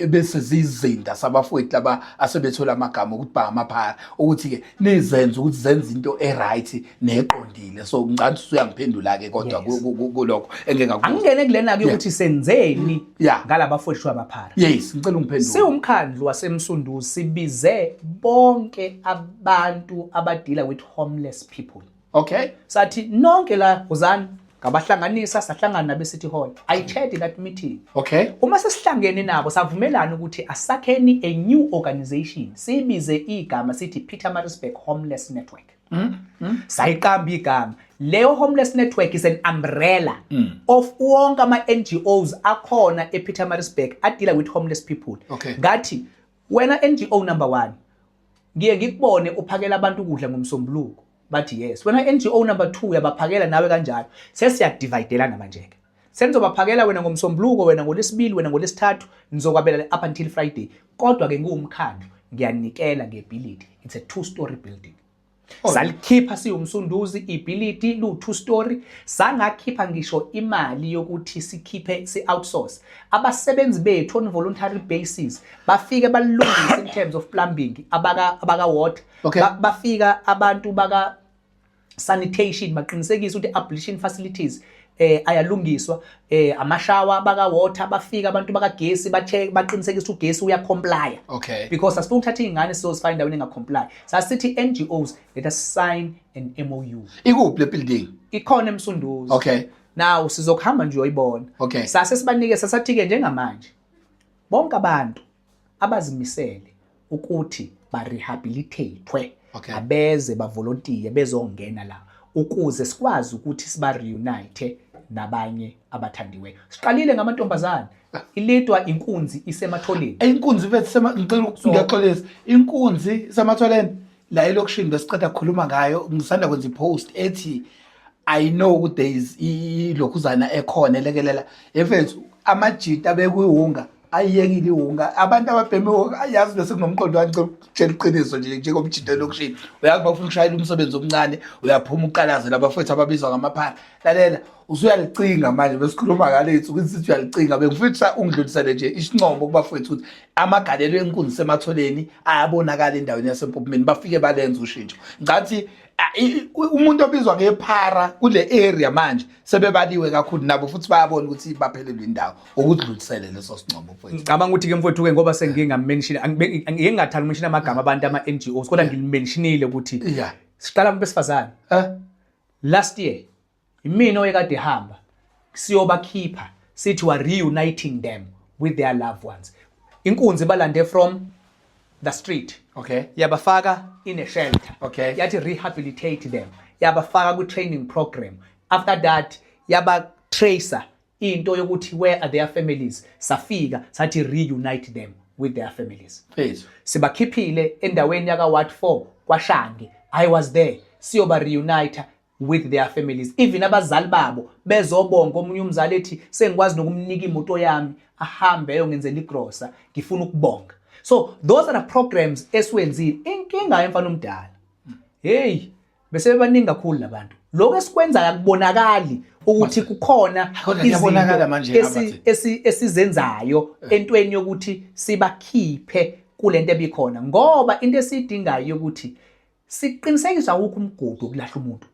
bese zizinda sabafowethu laba asebethola amagama ukuthi bangamaphara, ukuthi ke nizenze ukuthi zenze into e right neqondile. So ngicela ukuthi uyangiphendula ke kodwa kulokho engeke ngakubuza. Angingene kulena ke ukuthi senzeni ngalabafowethu abaphara. Yes, ngicela ungiphendule. Siwumkhandlu wasemsunduzi, sibize bonke abantu abadila with homeless people. Sathi nonke la uzani, ngabahlanganisa, sahlangana nabe City Hall. I chaired that meeting. Uma sesihlangene nabo, savumelana ukuthi asakheni a new organization, sibize igama sithi Pietermaritzburg Homeless Network. Sayiqamba igama. Leyo homeless network is an umbrella of wonke ama-NGOs akhona ePietermaritzburg adeala with homeless people. Ngathi wena NGO number 1, ngiye ngikubone uphakela abantu ukudla ngomsombuluko. Bathi yes. Wena NGO number 2, uyabaphakela nawe kanjalo. Sesiyadividelana manje ke. Senizobaphakela wena ngomsombuluko, wena ngolesibili, wena ngolesithathu, nizokwabela up until Friday. Kodwa ke ngiwumkhandlu ngiyanikela ngebhilidi. It's a two story building. Salikhipha siwumsunduzi ibhilidi lu two story, sangakhipha ngisho imali yokuthi sikhiphe, si outsource abasebenzi bethu on voluntary basis, bafike balungise in terms of plumbing, abaka water. Bafika abantu baka sanitation, baqinisekisa ukuthi ablution facilities ayalungiswa, amashawa baka water, bafika abantu bakagesi, ba check, baqinisekisa ugesi uya comply, because asifuni ukuthatha izingane sizozifaka endaweni engacomply. Sasithi NGOs, let us sign an MOU. Ikuphi le building? Ikhona eMsunduzi. Now sizokuhamba nje uyoyibona. Sase sibanike, sasathi ke njengamanje bonke abantu abazimisele ukuthi ba rehabilitatewe abeze bavolontiye bezongena la ukuze sikwazi ukuthi siba reunite nabanye abathandiweyo. Siqalile ngamantombazane, ilidwa inkunzi isematholeni. Inkunzi mfethu sema, ngicela ngiyaxolisa, inkunzi sematholeni la elokishini besiqeda ukukhuluma ngayo. Ngisanda kwenza ipost ethi I know ukuthi there is ilokhuzana ekhona elekelela efethu amajita abekwiwunga, ayiyekile iwunga, abantu ababhema iwunga ayazi. Bese kunomqondo wami, ngicela ukutshela iqiniso nje njengomjita elokishini, uyazi uma ufuna ukushayela umsebenzi omncane uyaphuma uqalaze labafowethu ababizwa ngamaphara. Lalela, usuyalicinga manje, besikhuluma ngalethu ukuthi sithi uyalicinga. Bengifisa ungidlulisele nje isincomo kubafowethu ukuthi amagalelo enkunzi sematholeni ayabonakala endaweni yasempuphumeni, bafike balenza ushintsho. Ngathi umuntu obizwa ngephara kule area manje sebebaliwe kakhulu nabo futhi bayabona ukuthi baphelelwe indawo. Ukudlulisele leso sincomo, mfowethu. Ngicabanga ukuthi ke mfowethu ke, ngoba sengike ngike ngathanda ukumention amagama abantu ama-NGOs, kodwa ngilimentionile ukuthi siqala abantu besifazane. Last year imina oyekade ehamba siyobakhipha, sithi we are reuniting them with their loved ones. Inkunzi balande from the street, yabafaka in a shelter, yathi rehabilitate them, yabafaka kwi-training program. After that yaba tracer into yokuthi where are their families. Safika sathi reunite them with their families. Mfethu. Sibakhiphile endaweni yaka Ward 4 kwaShange. I was there siyoba reunite with their families. Even abazali babo bezobonga, omunye umzali ethi sengikwazi nokumnika imoto yami ahambe ayongenzela igrosa, ngifuna ukubonga. So those are the programs esiwenzile. Inkinga emfana omdala, hey, bese bebaningi kakhulu labantu. Lokho esikwenzayo akubonakali ukuthi kukhona Kodwa kuyabonakala manje izinto abathi. esizenzayo entweni yokuthi sibakhiphe kulento ebikhona, ngoba into esiyidingayo ukuthi siqinisekisa awukho umgodi wokulahla umuntu,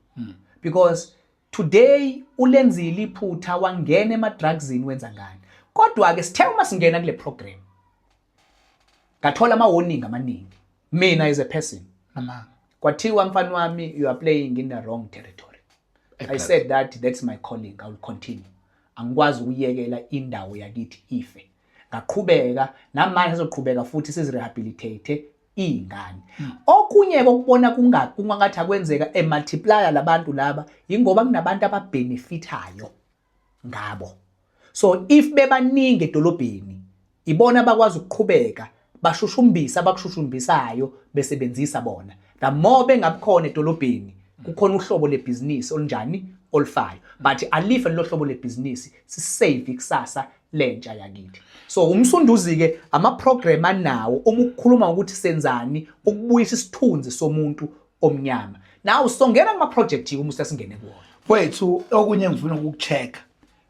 because today ulenzile iphutha, wangena ema-drugsini, wenza ngani. Kodwa-ke sithe uma singena kule program, ngathola ama-warning amaningi mina as a person. Namanga. Kwathiwa, "Mfana wami, you are playing in the wrong territory." I said that that's my calling, I will continue. Angikwazi ukuyekela indawo yakithi ife. Ngaqhubeka, namanje sizoqhubeka futhi sizirehabilitate iy'ngane. Okunye kokubona kungathi akwenzeka e-multiplier labantu laba, yingoba kunabantu ababenefithayo ngabo. So if bebaningi edolobheni, ibona abakwazi ukuqhubeka bashushumbisa abakushushumbisisayo besebenzisa bona. The more bengabukhona edolobheni, kukhona uhlobo lebhizinisi olunjani olufayo, but alife lelo hlobo lebhizinisi, sisave ikusasa lentsha yakithi. So uMsunduzi-ke, ama-program anawo uma ukukhuluma ngokuthi senzani ukubuyisa isithunzi somuntu omnyama. Now songena kuma-project uma sesingene kuwona. Wethu, okunye engifuna ukukucheck,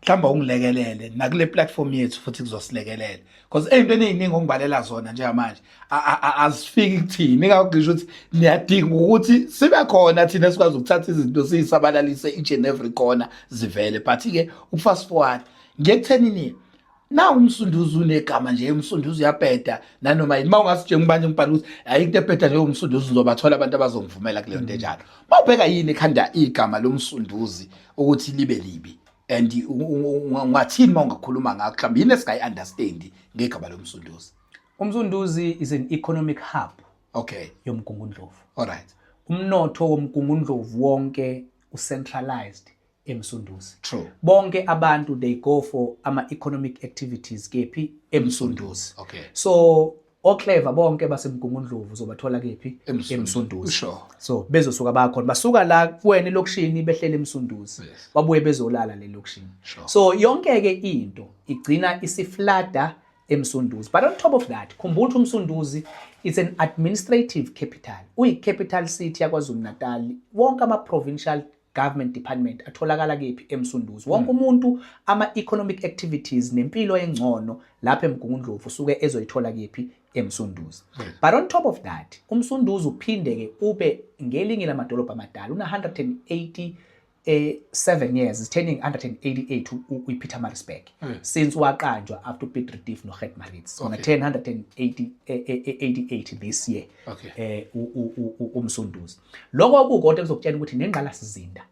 mhlawumbe ungilekelele nakule platform yethu futhi kuzosilekelela, because ey'ntweni ey'ningi ongibalela zona njengamanje azifiki kuthini. Ingakho ngisho ukuthi niyadinga ukuthi sibe khona thina sikwazi ukuthatha izinto siyisabalalise each and every corner zivele. But-ke ukufast forward ngiye kuthenini na, uMsunduzi unegama nje, uMsunduzi uyabheda nanoma yini. Uma ungasitshela ngibanje ngibhala ukuthi ayikho into ebheda njengoMsunduzi, uzobathola abantu abazongivumela kuleyo nto enjalo. Uma ubheka, yini ekhanda igama loMsunduzi ukuthi libe libi, and ungathini uma ungakhuluma ngakho? Mhlawumbe yini esingayi-understandi ngegama loMsunduzi? UMsunduzi is an economic hub yoMgungundlovu. All right. Umnotho woMgungundlovu wonke ucentralized eMsunduzi. True. Bonke abantu, they go for ama-economic activities kephi? EMsunduzi. So oclever bonke baseMgungundlovu uzobathola kephi? eMsunduzi. EMsunduzi. So bezosuka bakhona, basuka la kuwena elokishini, behlele eMsunduzi, babuye bezolala le lokishini. So yonke-ke into igcina isiflada eMsunduzi. But on top of that, khumbula ukuthi uMsunduzi it's an administrative capital, uyi-capital city yaKwaZulu Natal. Wonke ama-provincial government department atholakala kephi? EMsunduzi. Wonke umuntu, ama-economic activities nempilo engcono lapha eMgungundlovu usuke ezoyithola kephi? EMsunduzi. But on top of that, uMsunduzi uphinde-ke ube ngelinye lamadolobha amadala, una-180 7 years, is turning 188 uPietermaritzburg since waqanjwa after uPiet Retief noGert Maritz. Okay. 188 this year. UMsunduzi, lokho kukodwa kuzokutshela ukuthi nengqalasizinda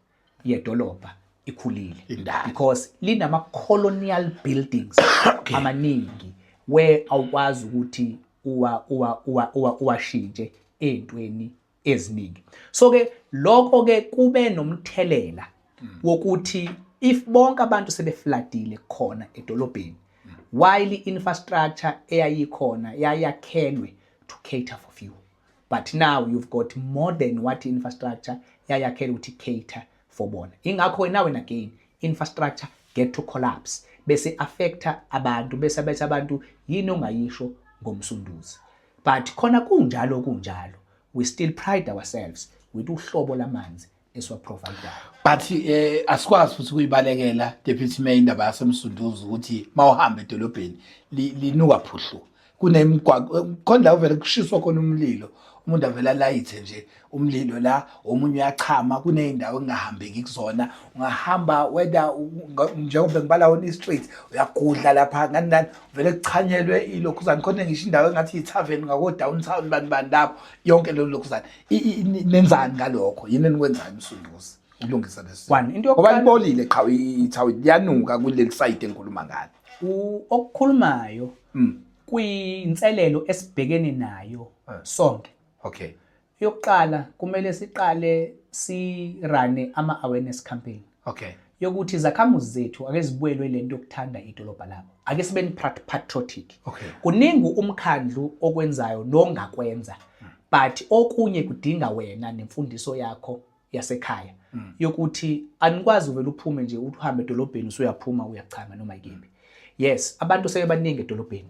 yedolobha ikhulile Indala. because linama colonial buildings amaningi where awukwazi ukuthi uwa uwa uwa uwa uwashintshe ey'ntweni eziningi. So ke lokho ke kube nomthelela wokuthi if bonke abantu sebefladile khona edolobheni, while i-infrastructure eyayikhona yayakhelwe to cater for few, but now you've got more than what infrastructure yayakhelwe ukuthi cater for bona. Ingakho now and again infrastructure get to collapse, bese affecta abantu, bese bethi abantu, "Yini ongayisho ngoMsunduzi?" But khona kunjalo kunjalo, we still pride ourselves with uhlobo lamanzi esiwaprovidayo. But asikwazi futhi ukuyibalekela, Deputy Mayor, indaba yaseMsunduzi ukuthi mawuhamba edolobheni linuka phuhlu. Kunemigwaqo khona la uvele kushiswa khona umlilo, umuntu avele alayithe nje umlilo la, omunye uyachama. Kuney'ndawo ekungahambeki kuzona, ungahamba whether njengoba ngibala wona i-street, uyagudla lapha ngani nani, vele kuchanyelwe ilokhuzane khona. Ngisho indawo engathi i-tavern ngako-downtown bani bani lapho, yonke leyo lokhuzane. Nenzani ngalokho? Yini enikwenzayo eMsunduzi ukulungisa lesi? One, into Ngoba yokuqala libolile qha ithawini, liyanuka kuleli side engikhuluma ngalo. Okukhulumayo kuyinselelo esibhekene nayo sonke. Yokuqala, kumele siqale sirane ama-awareness campaign yokuthi izakhamuzi zethu ake zibuyelwe lento yokuthanda idolobha labo, ake sibeni patriotic. Kuningi umkhandlu okwenzayo nongakwenza, but okunye kudinga wena nemfundiso yakho yasekhaya yokuthi anikwazi uvele uphume nje uthi uhambe edolobheni usuyaphuma uyachama noma yikephi. Yes, abantu sebebaningi edolobheni,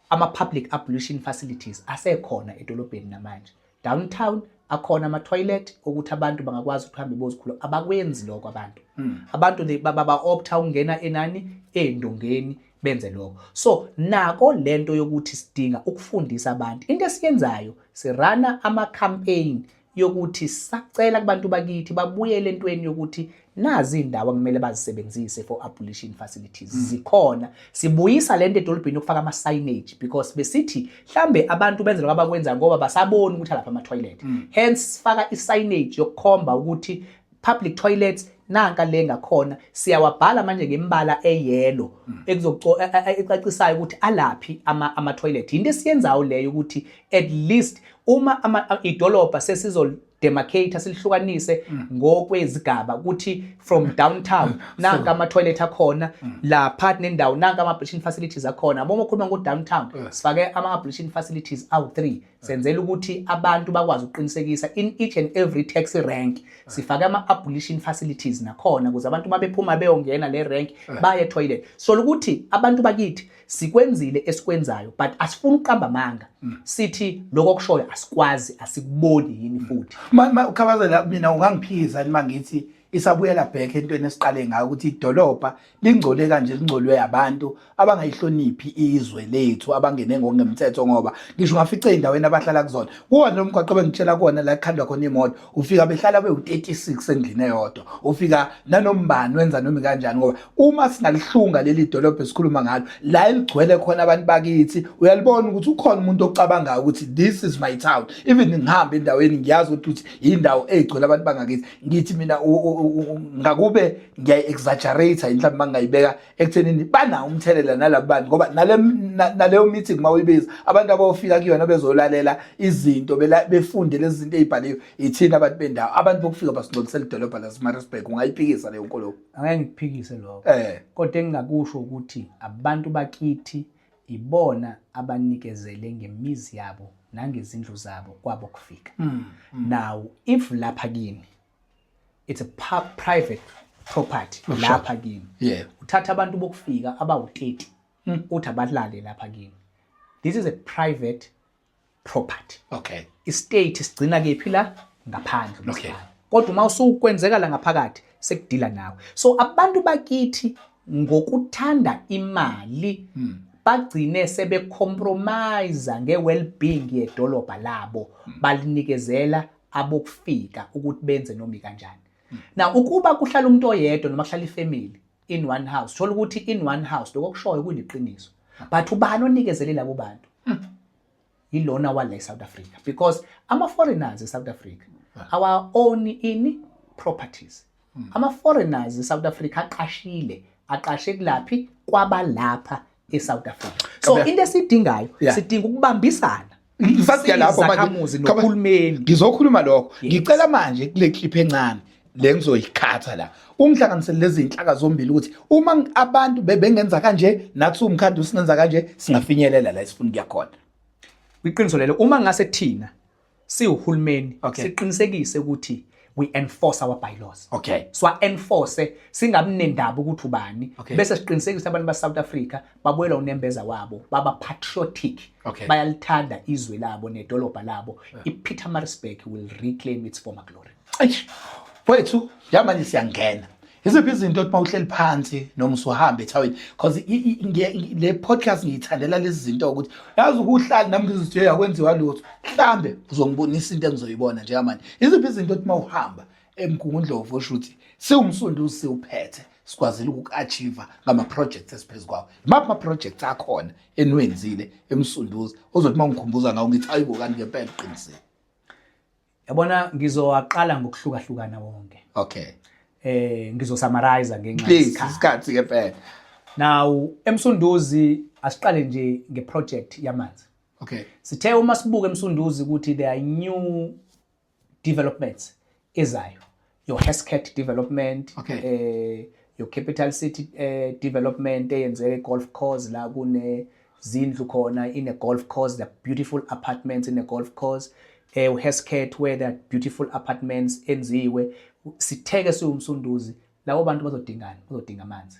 ama-public ablution facilities asekhona edolobheni namanje, downtown. Akhona ama-toilet okuthi abantu bangakwazi ukuthi hambe bozikhulula. Abakwenzi lokho abantu. Abantu ba-opta ukungena enani ey'ndongeni benze lokho. So nako lento yokuthi sidinga ukufundisa abantu. Into esiyenzayo, sirana ama-campaign yokuthi sacela kubantu bakithi babuyele entweni yokuthi nazi indawo akumele bazisebenzise for ablution facilities. Zikhona. Sibuyisa lento edolobheni yokufaka ama signage, because besithi mhlambe abantu benza lokho abakwenza ngoba basaboni ukuthi alapha ama toilet. Hence sifaka i signage yokukhomba ukuthi public toilets nanka le ngakhona. Siyawabhala manje ngembala eyellow ekuzoco ecacisayo ukuthi alaphi ama toilet. Into esiyenzayo leyo ukuthi at least uma idolobha sesizo demarcate, silihlukanise ngokwezigaba ukuthi from downtown nanka ama toilet akhona, la phakathi nendawo nanka ama ablution facilities akhona. Uma ukhuluma ngo downtown, sifake ama ablution facilities awu 3, senzela ukuthi abantu bakwazi ukuqinisekisa. In each and every taxi rank sifake ama ablution facilities nakhona, ukuze abantu mabephuma beyongena le rank baye toilet. So ukuthi abantu bakithi, sikwenzile esikwenzayo, but asifuni ukuqamba amanga sithi lokho okushoyo asikwazi, asikuboni yini futhi. Ma ukhabazela, mina ungangiphikisa nima ngithi isabuyela back entweni esiqale ngayo, ukuthi idolobha lingcole kanje lingcolwe abantu abangayihloniphi izwe lethu, abangene ngokungemthetho, ngoba ngisho ungafica ey'ndaweni abahlala kuzona, kuwona lo mgwaqo bengitshela kuwona la kukhandwa khona imoto, ufika behlala bewu-36 endlini eyodwa, ufika nanombani wenza noma kanjani. Ngoba uma singalihlunga leli dolobha esikhuluma ngalo la eligcwele khona abantu bakithi, uyalibona ukuthi ukhona umuntu ocabangayo ukuthi this is my town. Even ngihamba endaweni, ngiyazi ukuthi indawo egcwele abantu bangakithi. Ngithi mina ngakube ngiyayi-exaggerate mhlawumbe mangingayibeka ekuthenini banawo umthelela nalabo bantu, ngoba naleyo meeting mawuyibiza, abantu abawufika kuyona bezolalela izinto, befunde lezi zinto ey'bhaliwe, ithina abantu bendawo. Abantu bokufika basingcolisela idolobha laseMaritzburg. Ungayiphikisa leyo nkulumo? Angeke ngikuphikise lokho, kodwa engingakusho ukuthi abantu bakithi ibona abanikezele ngemizi yabo nangezindlu zabo kwabo kufika. Now if lapha kini it's a private property, lapha kini uthatha abantu bokufika abawu-30 uthi abalale lapha kini, this is a private property. I-state sigcina kephi? La ngaphandle. Kodwa uma usukwenzeka la ngaphakathi, sekudila nawe. So abantu bakithi ngokuthanda imali bagcine sebecompromise nge-well-being yedolobha labo, balinikezela abokufika ukuthi benze noma kanjani. Now ukuba kuhlala umuntu oyedwa noma kuhlala ifamily in one house, thola ukuthi in one house, lokho kushoyo kuliqiniso, but ubani onikezele labo bantu? Yilona wala eSouth Africa, because ama foreigners eSouth Africa our own in properties. Ama foreigners eSouth Africa aqashile, aqashe kulaphi kwabalapha eSouth Africa. So into esidingayo, sidinga ukubambisana Ngisasiya lapho manje. Izakhamuzi nohulumeni. Ngizokhuluma lokho. Ngicela manje kule clip encane le ngizoyikhatha la, ungihlanganisele lezi zinhlaka zombili, ukuthi uma abantu bebengenza kanje, nathi umkhandlu singenza kanje, singafinyelela la esifuna ukuya khona. Iqiniso lelo. Uma ngase thina siwuhulumeni siqinisekise ukuthi we enforce our bylaws, siwa enforce, singabi nendaba ukuthi ubani, bese siqinisekise abantu ba South Africa babuyela unembeza wabo, baba patriotic, bayalithanda izwe labo nedolobha labo, iPietermaritzburg will reclaim its former glory. Eish, wethu, njengamanje siyangena. Iziphi izinto othi mawuhleli phansi noma usuhamba ethawini? Because le podcast ngiyithandela lezi zinto, ukuthi yazi ukuhlala nami ngizithi hey, akwenziwa lutho. Mhlambe uzongibonisa into engizoyibona njengamanje. Iziphi izinto othi mawuhamba eMgungundlovu osho ukuthi siwumsunduzi siwuphethe, sikwazile uku-achieve ngama-projects esiphezu kwawo? Imaphi ama-projects akhona eniwenzile eMsunduzi ozothi uma ungikhumbuza ngawo ngithi ayibo, kanti ngempela uqinisile? Yabona, ngizowaqala ngokuhlukahlukana wonke. Ngizosummarize ngenxa Please. Yesikhathi. Isikhathi ke phela. Now eMsunduzi asiqale nje ngeproject yamanzi. Sithe uma sibuka eMsunduzi ukuthi there are new developments ezayo, your Hesket development, your Capital City development eyenzeke golf course, la kune zindlu khona in a golf course, the beautiful apartments in a golf course, uHesket where there are beautiful apartments enziwe. Sitheke siwumsunduzi, labo bantu bazodingani? Bazodinga amanzi.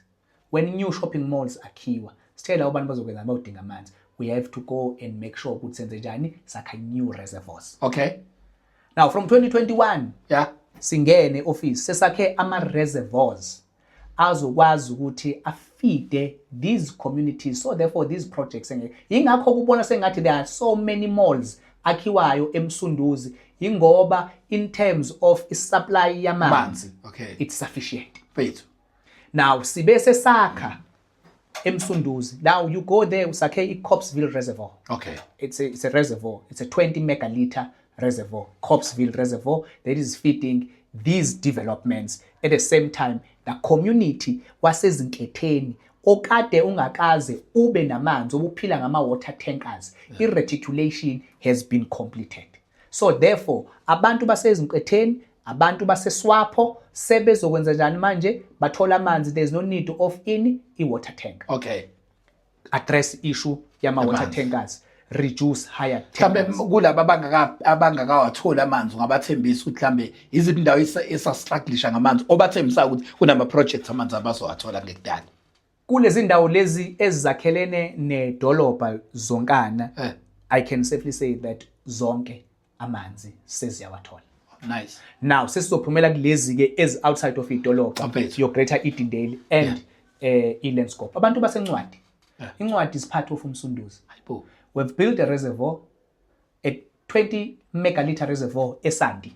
When new shopping malls akhiwa, sithe labo bantu bazokwenza, bazodinga amanzi. We have to go and make sure ukuthi senze njani, sakha new reservoirs. Now from 2021 singene office, sesakhe ama reservoirs azokwazi ukuthi afeede these communities. So therefore these projects engeke, ingakho kubona sengathi there are so many malls akhiwayo eMsunduzi, ingoba in terms of isupply yamanzi Manzi, it's sufficient. Mfethu. Now sibe sesakha eMsunduzi. Now you go there, usakhe iCopsville Reservoir. It's a reservoir. It's a 20 megaliter reservoir, Copsville Reservoir, that is feeding these developments. At the same time, the community wasezinketheni okade ungakaze ube namanzi, obuphila ngama-water tankers, i-reticulation has been completed. So therefore abantu basezinketheni, abantu baseSwapho sebezokwenza njani manje? Bathola amanzi. There's no need of in i-water tank. Address issue yama-water Yamanzi. tankers, reduce higher Mhlambe tankers. Kulaba abangakawatholi amanzi, ungabathembisa ukuthi mhlambe iziphi indawo esastrugglisha ngamanzi, obathembisa ukuthi kunama projects amanzi abazowathola ngekudala? Kulezi ndawo lezi ezakhelene nedolobha zonkana, I can safely say that zonke amanzi seziyawathola. Now sesizophumela kulezi ke ezi outside of idolobha, Mfethu. your Greater Edendale and iLandscape. Abantu basencwadi, incwadi is part of uMsunduzi. Hayibo. We've built a reservoir, a 20 megaliter reservoir eSanti.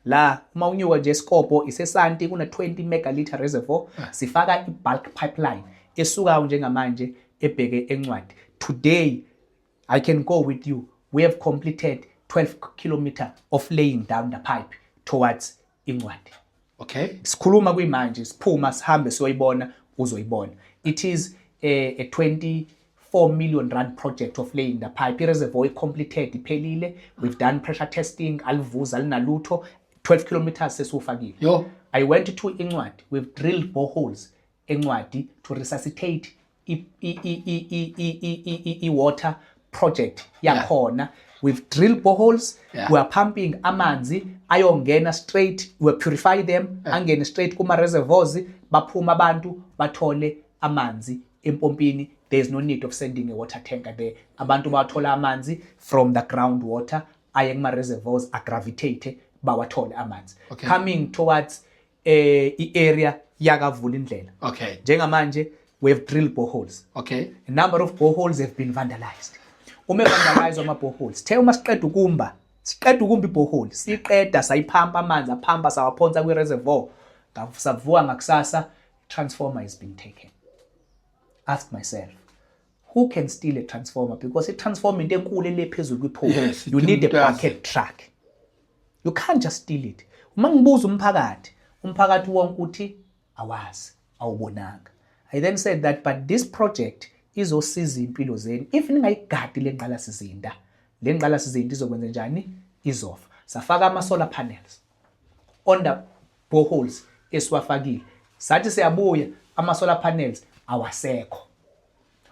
La uma unyuka nje esikopo iseSanti, kuna 20 megaliter reservoir. Sifaka i-bulk pipeline esukayo njengamanje ebheke encwadi. Today I can go with you, we have completed 12 kilometer of laying down the pipe towards incwadi. Sikhuluma kuyimanje, siphuma sihambe siyoyibona, uzoyibona. It is a 24 million rand project of laying the pipe. I-reservoir i-completed, iphelile. We've done pressure testing, alivuza, alinalutho. 12 kilometers sesiwufakile. Yo. I went to incwadi, we've drilled boreholes encwadi to resuscitate i-water project yakhona. We've drilled boreholes. We are pumping amanzi ayongena straight, we purify them, angene straight kuma reservoirs, baphuma abantu bathole amanzi empompini. There is no need of sending a water tanker there. Abantu bathola amanzi from the groundwater, aye kuma reservoirs, agravitate, bawathole amanzi. Coming towards i-area yakavula indlela, njengamanje we have drilled boreholes. A number of boreholes have been vandalized. Uma vandalized ama boreholes, the uma siqeda ukumba iborehole, siqeda sayiphampa amanzi, aphampa, sawaphonsa kwi reservoir, savuka ngakusasa, transformer has been taken. Ask myself, who can steal a transformer? Because i-transformer into enkulu le phezulu kwi-pole. You need a It does. Bucket truck. You can't just steal it. Uma ngibuza umphakathi, umphakathi wonke uthi awazi, awubonanga. I then said that, but this project izosiza impilo zenu. If ningayigadi le ngqalasizinda, le ngqalasizinda izokwenza njani? Izofa. Safaka ama-solar panels on the boreholes esiwafakile. Sathi siyabuya, ama-solar panels awasekho.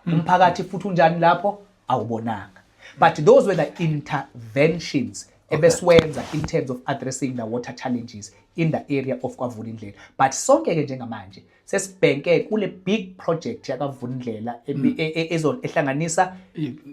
Umphakathi futhi unjani lapho? Awubonanga. But those were the interventions ebesiwenza in terms of addressing the water challenges in the area of KwaVulindlela. But sonke ke njengamanje sesibhenke kule big project yakaVulindlela ehlanganisa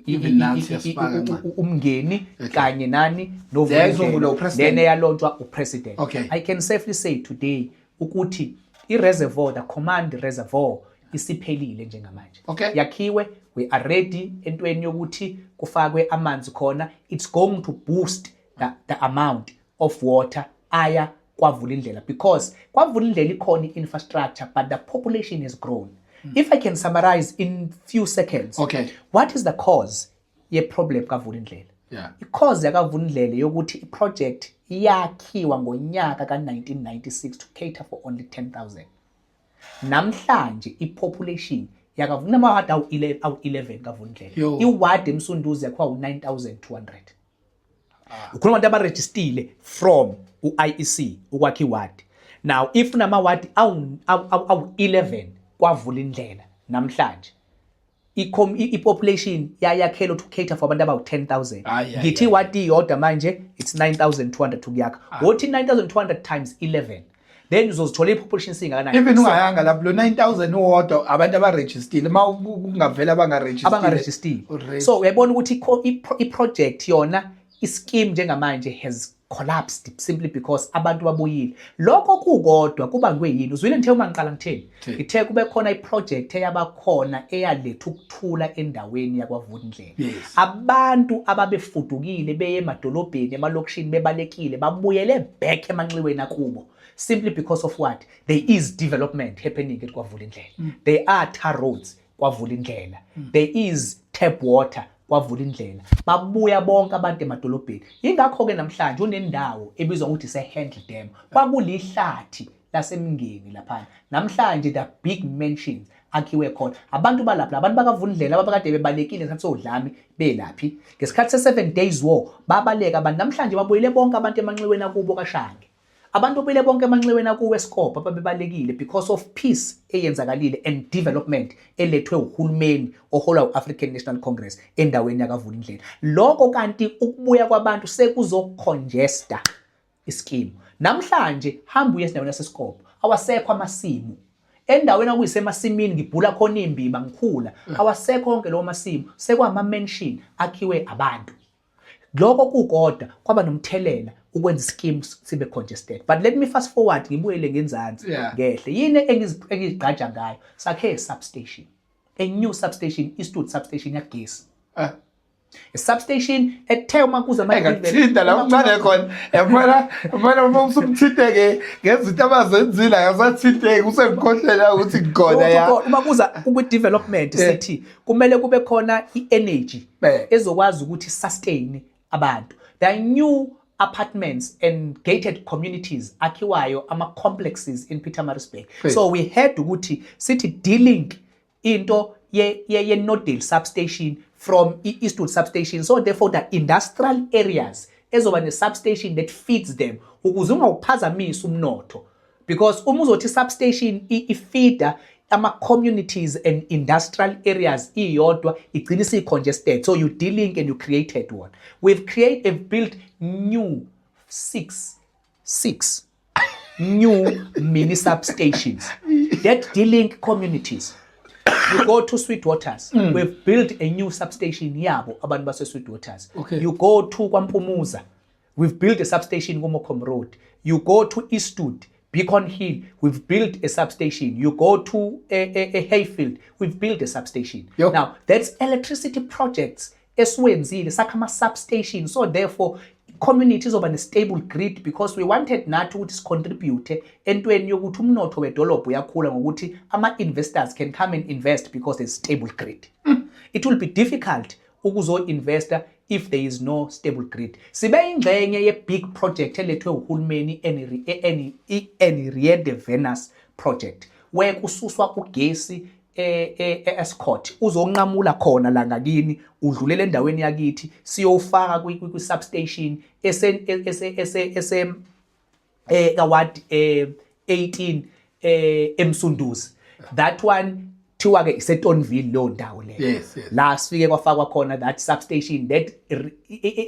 Even nathi yasifaka kancane. umngeni kanye nani. Leyayizongulwa upresident. Lena yalaunchwa upresident. I can safely say today ukuthi i-reservoir, the command reservoir, isiphelile njengamanje. Yakhiwe, we are ready entweni yokuthi kufakwe amanzi khona. It's going to boost the amount of water aya kwavulindlela, because kwavulindlela ikhona i-infrastructure, but the population has grown. If I can summarize in few seconds, what is the cause ye-problem kavulindlela? I-cause yakavulindlela yokuthi i-project yakhiwa ngonyaka ka-1996 to cater for only 10,000. Namhlanje i-population kunamawadi awu-11 kavulindlela. Yo. Iwadi eMsunduzi yakhiwa u-9200. Ukhuluma abantu abarejistile from u-IEC ukwakha iwadi. Now if unamawadi awu-11 kwavulindlela namhlanje, i-population yayakhelwa to cater for abantu abawu-10,000. Ayi, ayi, Ngithi ayi. iwadi iyodwa manje it's 9200 ukuyakha. Wothi 9200 times 11, then uzozithola i-population singakanani. Even ungayanga lapho, lo 9000 uwodwa abantu abarejistile, uma kungavela abangarejistile. Abangarejistile. Already. So uyayibona ukuthi i-project yona, i-scheme njengamanje has collapsed simply because abantu babuyile. Lokho kukodwa kubangwe yini? Uzwile ngithe uma ngiqala ngitheni? Ngithe kube khona iproject eyabakhona eyaletha ukuthula endaweni yakwaVundlela. Abantu ababefudukile beye emadolobheni, emalokishini, bebalekile, babuyele back emanxiweni akubo simply because of what? There is development happening at KwaVulindlela. There are tar roads KwaVulindlela. There is tap water KwaVulindlela. Babuya bonke abantu emadolobheni. Yingakho-ke namhlanje unendawo ebizwa ngokuthi ise-Handle Dam. Kwakulihlathi laseMngeni laphana. Namhlanje the big mansions akhiwe khona. Abantu balapha, abantu bakaVulindlela ababekade bebalekile ngesikhathi sodlame belaphi. Ngesikhathi se-Seven Days War babaleka abantu. Namhlanje babuyele bonke abantu emanxiweni akubo kaShange. Abantu babuyele bonke emanxiweni akuwo eSkopo ababebalekile because of peace eyenzakalile and development elethwe uhulumeni oholwa u-African National Congress endaweni yakaVulindlela. Lokho kanti ukubuya kwabantu sekuzokhonjesta iskimu. Namhlanje hamba uye esindaweni yaseSkopo, awasekho amasimu. Endaweni okuyisemasimini ngibhula khona imbiba ngikhula, awasekho onke lawo masimu, sekwama-mansion akhiwe abantu. Lokho kukodwa kwaba nomthelela ukwenza iskimu sibe congested. But let me fast forward ngibuyele ngenzansi ngehle. Yini engizigqaja ngayo? Sakhe substation. A new substation, Eastwood substation yagesi. A substation ethe uma kuza ama Engakuthinta la umncane khona. Yabona, yabona uma usumthinte-ke ngezinto abazenzile akasathinteki, usengikhohlela ukuthi ngikhona ya. Uma kuza kwi-development sithi kumele kube khona i-energy ezokwazi ukuthi sustain abantu. There are new apartments and gated communities akhiwayo, ama-complexes in Pietermaritzburg. So we had ukuthi sithi de-link into ye-Nordale substation from i-Eastwood substation. So therefore the industrial areas ezoba ne-substation that feeds them ukuze ungawuphazamisi umnotho. Because uma uzothi substation ifeeda ama-communities and industrial areas iyodwa, igcina isiyi-congested. So you de-link and you created one. We've created, have built new six new mini substations that de-link communities. You go to Sweetwaters, we've built a new substation yabo abantu base Sweetwaters. You go to KwaMpumuza, we've built a substation kuMokom Road. You go to Eastwood, Beacon Hill, we've built a substation. You go to a Hayfield, we've built a substation. Yo. Now, that's electricity projects esiwenzile, sakha ama-substation. So therefore, community izoba ne-stable grid because we wanted nathi ukuthi sicontribute entweni yokuthi umnotho wedolobha uyakhula ngokuthi ama-investors can come and invest because there's stable grid. It will be difficult ukuzo-investa if there is no stable grid. Sibe ingxenye ye-big project elethwe uhulumeni, i-Henriette Venus project, where kususwa ugesi e-Estcourt uzonqamula khona la ngakini, udlulele endaweni yakithi, siyofaka kwi-substation ese kaward 18 eMsunduzi. That one thiwa ke iseTonville leyo ndawo leyo. La sifike kwafakwa khona that substation that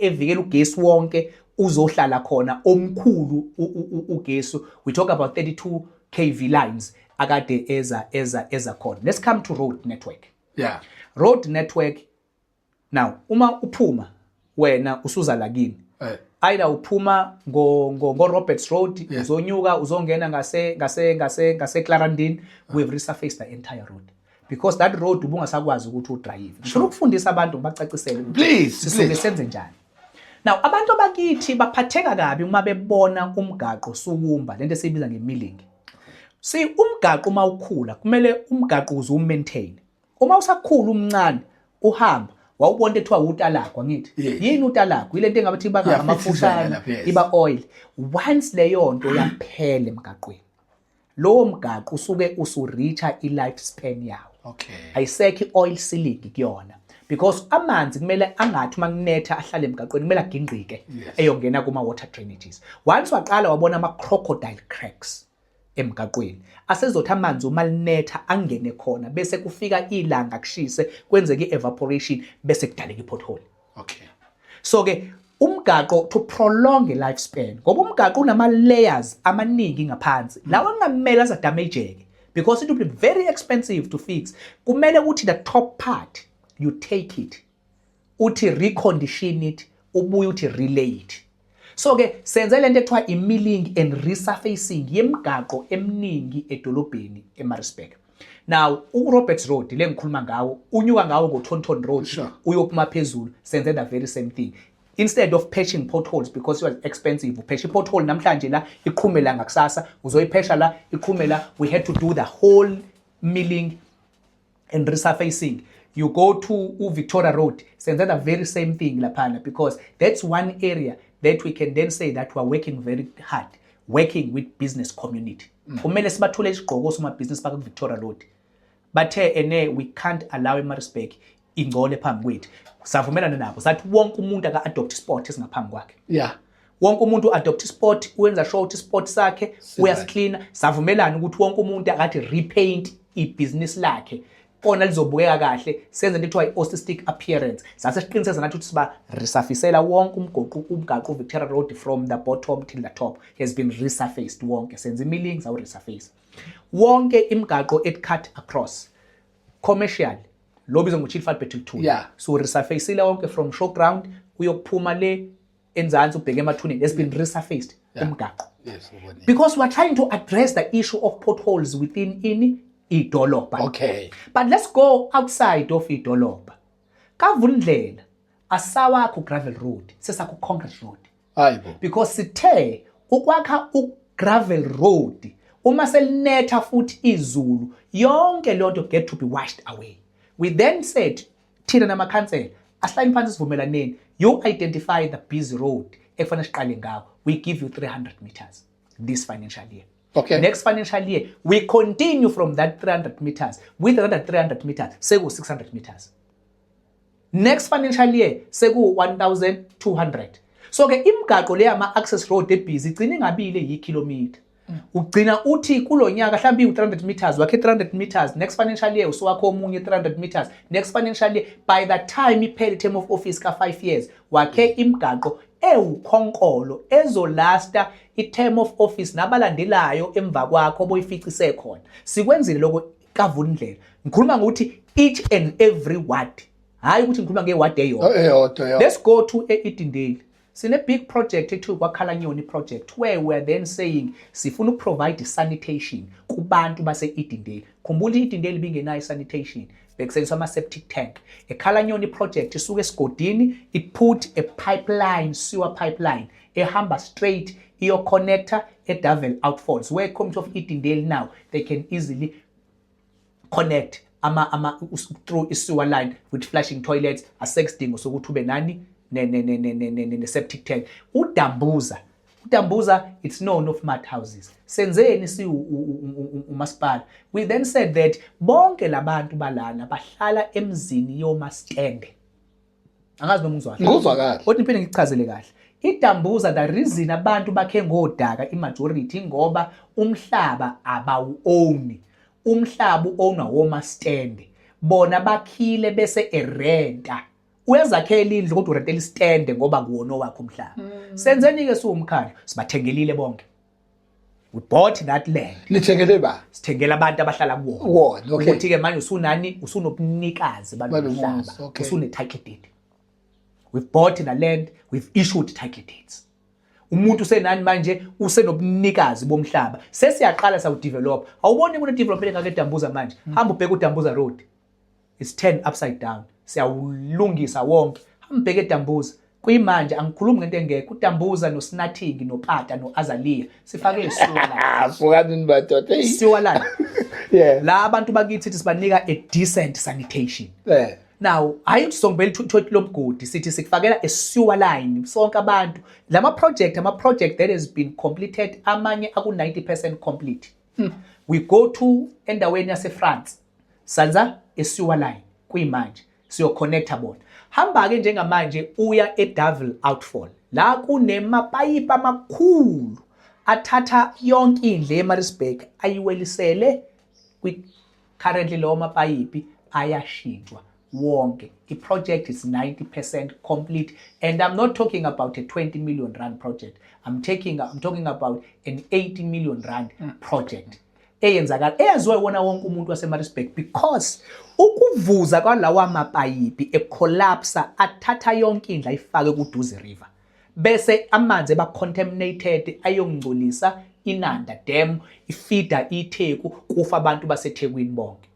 evikela ugesi wonke uzohlala khona omkhulu ugesi. We talk about 32 kV lines akade eza khona. Let's come to road network. Road network now, uma uphuma wena usuza lakini, either uphuma ngo Roberts Road, uzonyuka uzongena ngase Clarendon, we've resurfaced the entire road because that road ubungasakwazi ukuthi udrive. Ngifuna ukufundisa abantu, ngibacacisele ukuthi sisuke senze njani. Now abantu abakithi baphatheka kabi uma bebona umgaqo sukumba lento esiyibiza ngemilling. See, umgaqo uma ukhula kumele umgaqo uze umaintain. Uma usakhula umncane uhamba wawubona ethiwa utalagu, angithi? Yes. Yini utalagu? Ile nto engabe iba ngamafushane, lapha, yes. iba oil. Once leyo nto yaphela emgaqweni, lowo mgaqo usuke usureacha i-life span yawo. Ayisekho i-oil slick kuyona because amanzi kumele angathi uma kunetha ahlale emgaqweni, kumele agingqike eyongena kuma-water drainages. Once waqala wabona ama-crocodile cracks emgaqweni, asezothi amanzi uma linetha angene khona, bese kufika ilanga kushise, kwenzeke i-evaporation, bese kudaleka i-pothole. So ke umgaqo to prolong a lifespan, ngoba umgaqo unama layers amaningi ngaphansi lawa kungamele azadamageke because it will be very expensive to fix. Kumele ukuthi the top part you take it, uthi recondition it, ubuye uthi relay it. So ke senze lento ekuthiwa i-milling and resurfacing yemigaqo eminingi edolobheni eMaritzburg. Now uRoberts Road le ngikhuluma ngawo, unyuka ngawo ngo-Thornton Road uyophuma phezulu, senze the very same thing. Instead of patching potholes, because it was expensive, upatch i-pothole namhlanje la, iqhume la, ngakusasa uzoyiphesha la, iqhume la. We had to do the whole milling and resurfacing. You go to uVictoria Road, senze the very same thing laphana, because that's one area that we can then say that we are working very hard, working with business community. Kumele sibathule isigqoko somabhizinisi baka Victoria Road. Bathe ene we can't allow eMaritzburg ingcole phambi kwethu. Savumelana nabo, sathi wonke umuntu aka adopt spot esingaphambi kwakhe. Wonke umuntu adopt spot, wenza sure ukuthi spot sakhe uyasicleana. Savumelana ukuthi wonke umuntu akathi repaint ibhizinisi lakhe kona lizobukeka kahle, senze into ekuthiwa i-artistic appearance. Sase siqiniseka nathi ukuthi siba resurfacela wonke umgoqo, umgaqo Victoria Road from the bottom till the top has been resurfaced wonke. Senze i-milling, sawu resurface wonke imigaqo it cut across commercial lo bizwa ngo-Chief Albert Luthuli. So resurfacile wonke from showground uyokuphuma le enzansi ubheke emathuneni, has been resurfaced umgaqo, Ubonile. Because we are trying to address the issue of potholes within in idolobha. But let's go outside of idolobha. Kavulindlela asawakho gravel road, sesakho concrete road, Hayibo. Because sithe ukwakha ugravel road, uma selinetha futhi izulu, yonke lonto get to be washed away. We then said thina namakhansela asihlaleni phansi sivumelaneni. You identify the busy road ekufanele siqale ngawo, we give you 300 meters this financial year. Next financial year we continue from that 300 meters with another 300 meters, seku 600 meters. Next financial year seku 1200. So ke imigaqo le yama access road ebusy igcina ingabile yikilometer. Ugcina uthi kulonyaka mhlawumbe u300 meters, wakhe 300 meters, next financial year usuwakho omunye 300 meters, next financial year, by the time iphele term of office ka 5 years, wakhe imigaqo ewukhonkolo ezolasta i-term of office nabalandelayo emva kwakho boyificise khona. Sikwenzile lokho kavulindlela. Ngikhuluma ngokuthi each and every ward, hayi ukuthi ngikhuluma ngeward eyodwa. Eyodwa ya. Let's go to e-Edendale. Sine big project ethiwa kwaKhalanyoni project, where we are then saying sifuna ukuprovide sanitation kubantu base-Edendale. Khumbula, i-Edendale ibingenayo sanitation, bekusetshenziswa ama-septic tank. Ekhalanyoni project isuke esigodini, it put a pipeline, sewer pipeline ehamba straight iyoconnecta eDavel outfalls, where community of Edendale now they can easily connect ama through i-sewer line with flushing toilets. Asekudingo sokuthi ube nani ne septic tank. UDambuza, it's known of mud houses. Senzeni si umasipala? We then said that bonke labantu balana bahlala emzini yomastende. Angazi noma ungizwa kahle. Ngikuzwa kahle. Kodwa impela ngikuchazele kahle. IDambuza, the reason abantu bakhe ngodaka imajority, ngoba umhlaba abawu-own. Umhlaba u-ownwa womastende. Bona bakhile bese erenta. Uyazakhela indlu kodwa urentela isitende ngoba kuwona owakho umhlaba. Senzeni-ke siwumkhandlu? Sibathengelile bonke. We bought that land. Nithengele ba? Sithengela abantu abahlala kuwona. Kuwona, okay. Ukuthi-ke manje usunani, usunobunikazi Balomuzi, balomhlaba. Usune-title deed. We've bought the land, we've issued title deeds. Umuntu usenani manje? Usenobunikazi bomhlaba. Sesiyaqala sawudevelop. Awuboni kune-development engaka eDambuza manje? Hamba ubheke uDambuza Road, it's 10 upside down. Siyawulungisa wonke. Hamba ubheke eDambuza kuyimanje, angikhulumi ngento engekho. UDambuza noSnathing noPata no-Azalea sifake isewer line. Ah, sukani madoda. Hey. Sewer line. La abantu bakithi sithi sibanika a decent sanitation. Now hayi ukuthi songibela ithoyilethi lomgodi, sithi sikufakela a sewer line sonke abantu. Lama project, ama project that has been completed, amanye aku 90% complete. We go to endaweni yase France, sanza a sewer line kuyimanje siyoconnecta bona. Hamba ke njengamanje uya eDavel outfall, la kunemapayipi amakhulu athatha yonke indle eMaritzburg ayiwelisele kwi. Currently lawo mapayipi ayashintshwa wonke. I-project is 90% complete, and I'm not talking about a R20 million project, I'm talking about an R80 million project eyenzakala eyaziwa iwona wonke umuntu waseMaritzburg, because ukuvuza kwalawa mapayipi ecollapsa athatha yonke indlu ayifake kuDuze River. Bese amanzi eba contaminated, ayongcolisa iNanda Dam, ifida iTheku, kufa abantu baseThekwini bonke.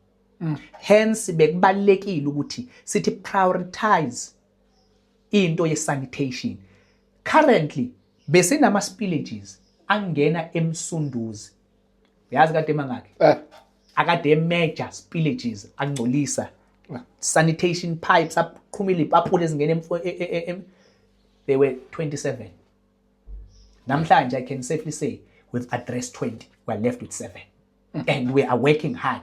Hence bekubalekile ukuthi sithi prioritize into ye sanitation. Currently besinama spillages angena eMsunduzi. Uyazi kade mangaki? Akade major spillages angcolisa sanitation pipes, aqhumile ipapula ezingena they were 27. Namhlanje I can safely say we've addressed 20, we're left with 7 and we are working hard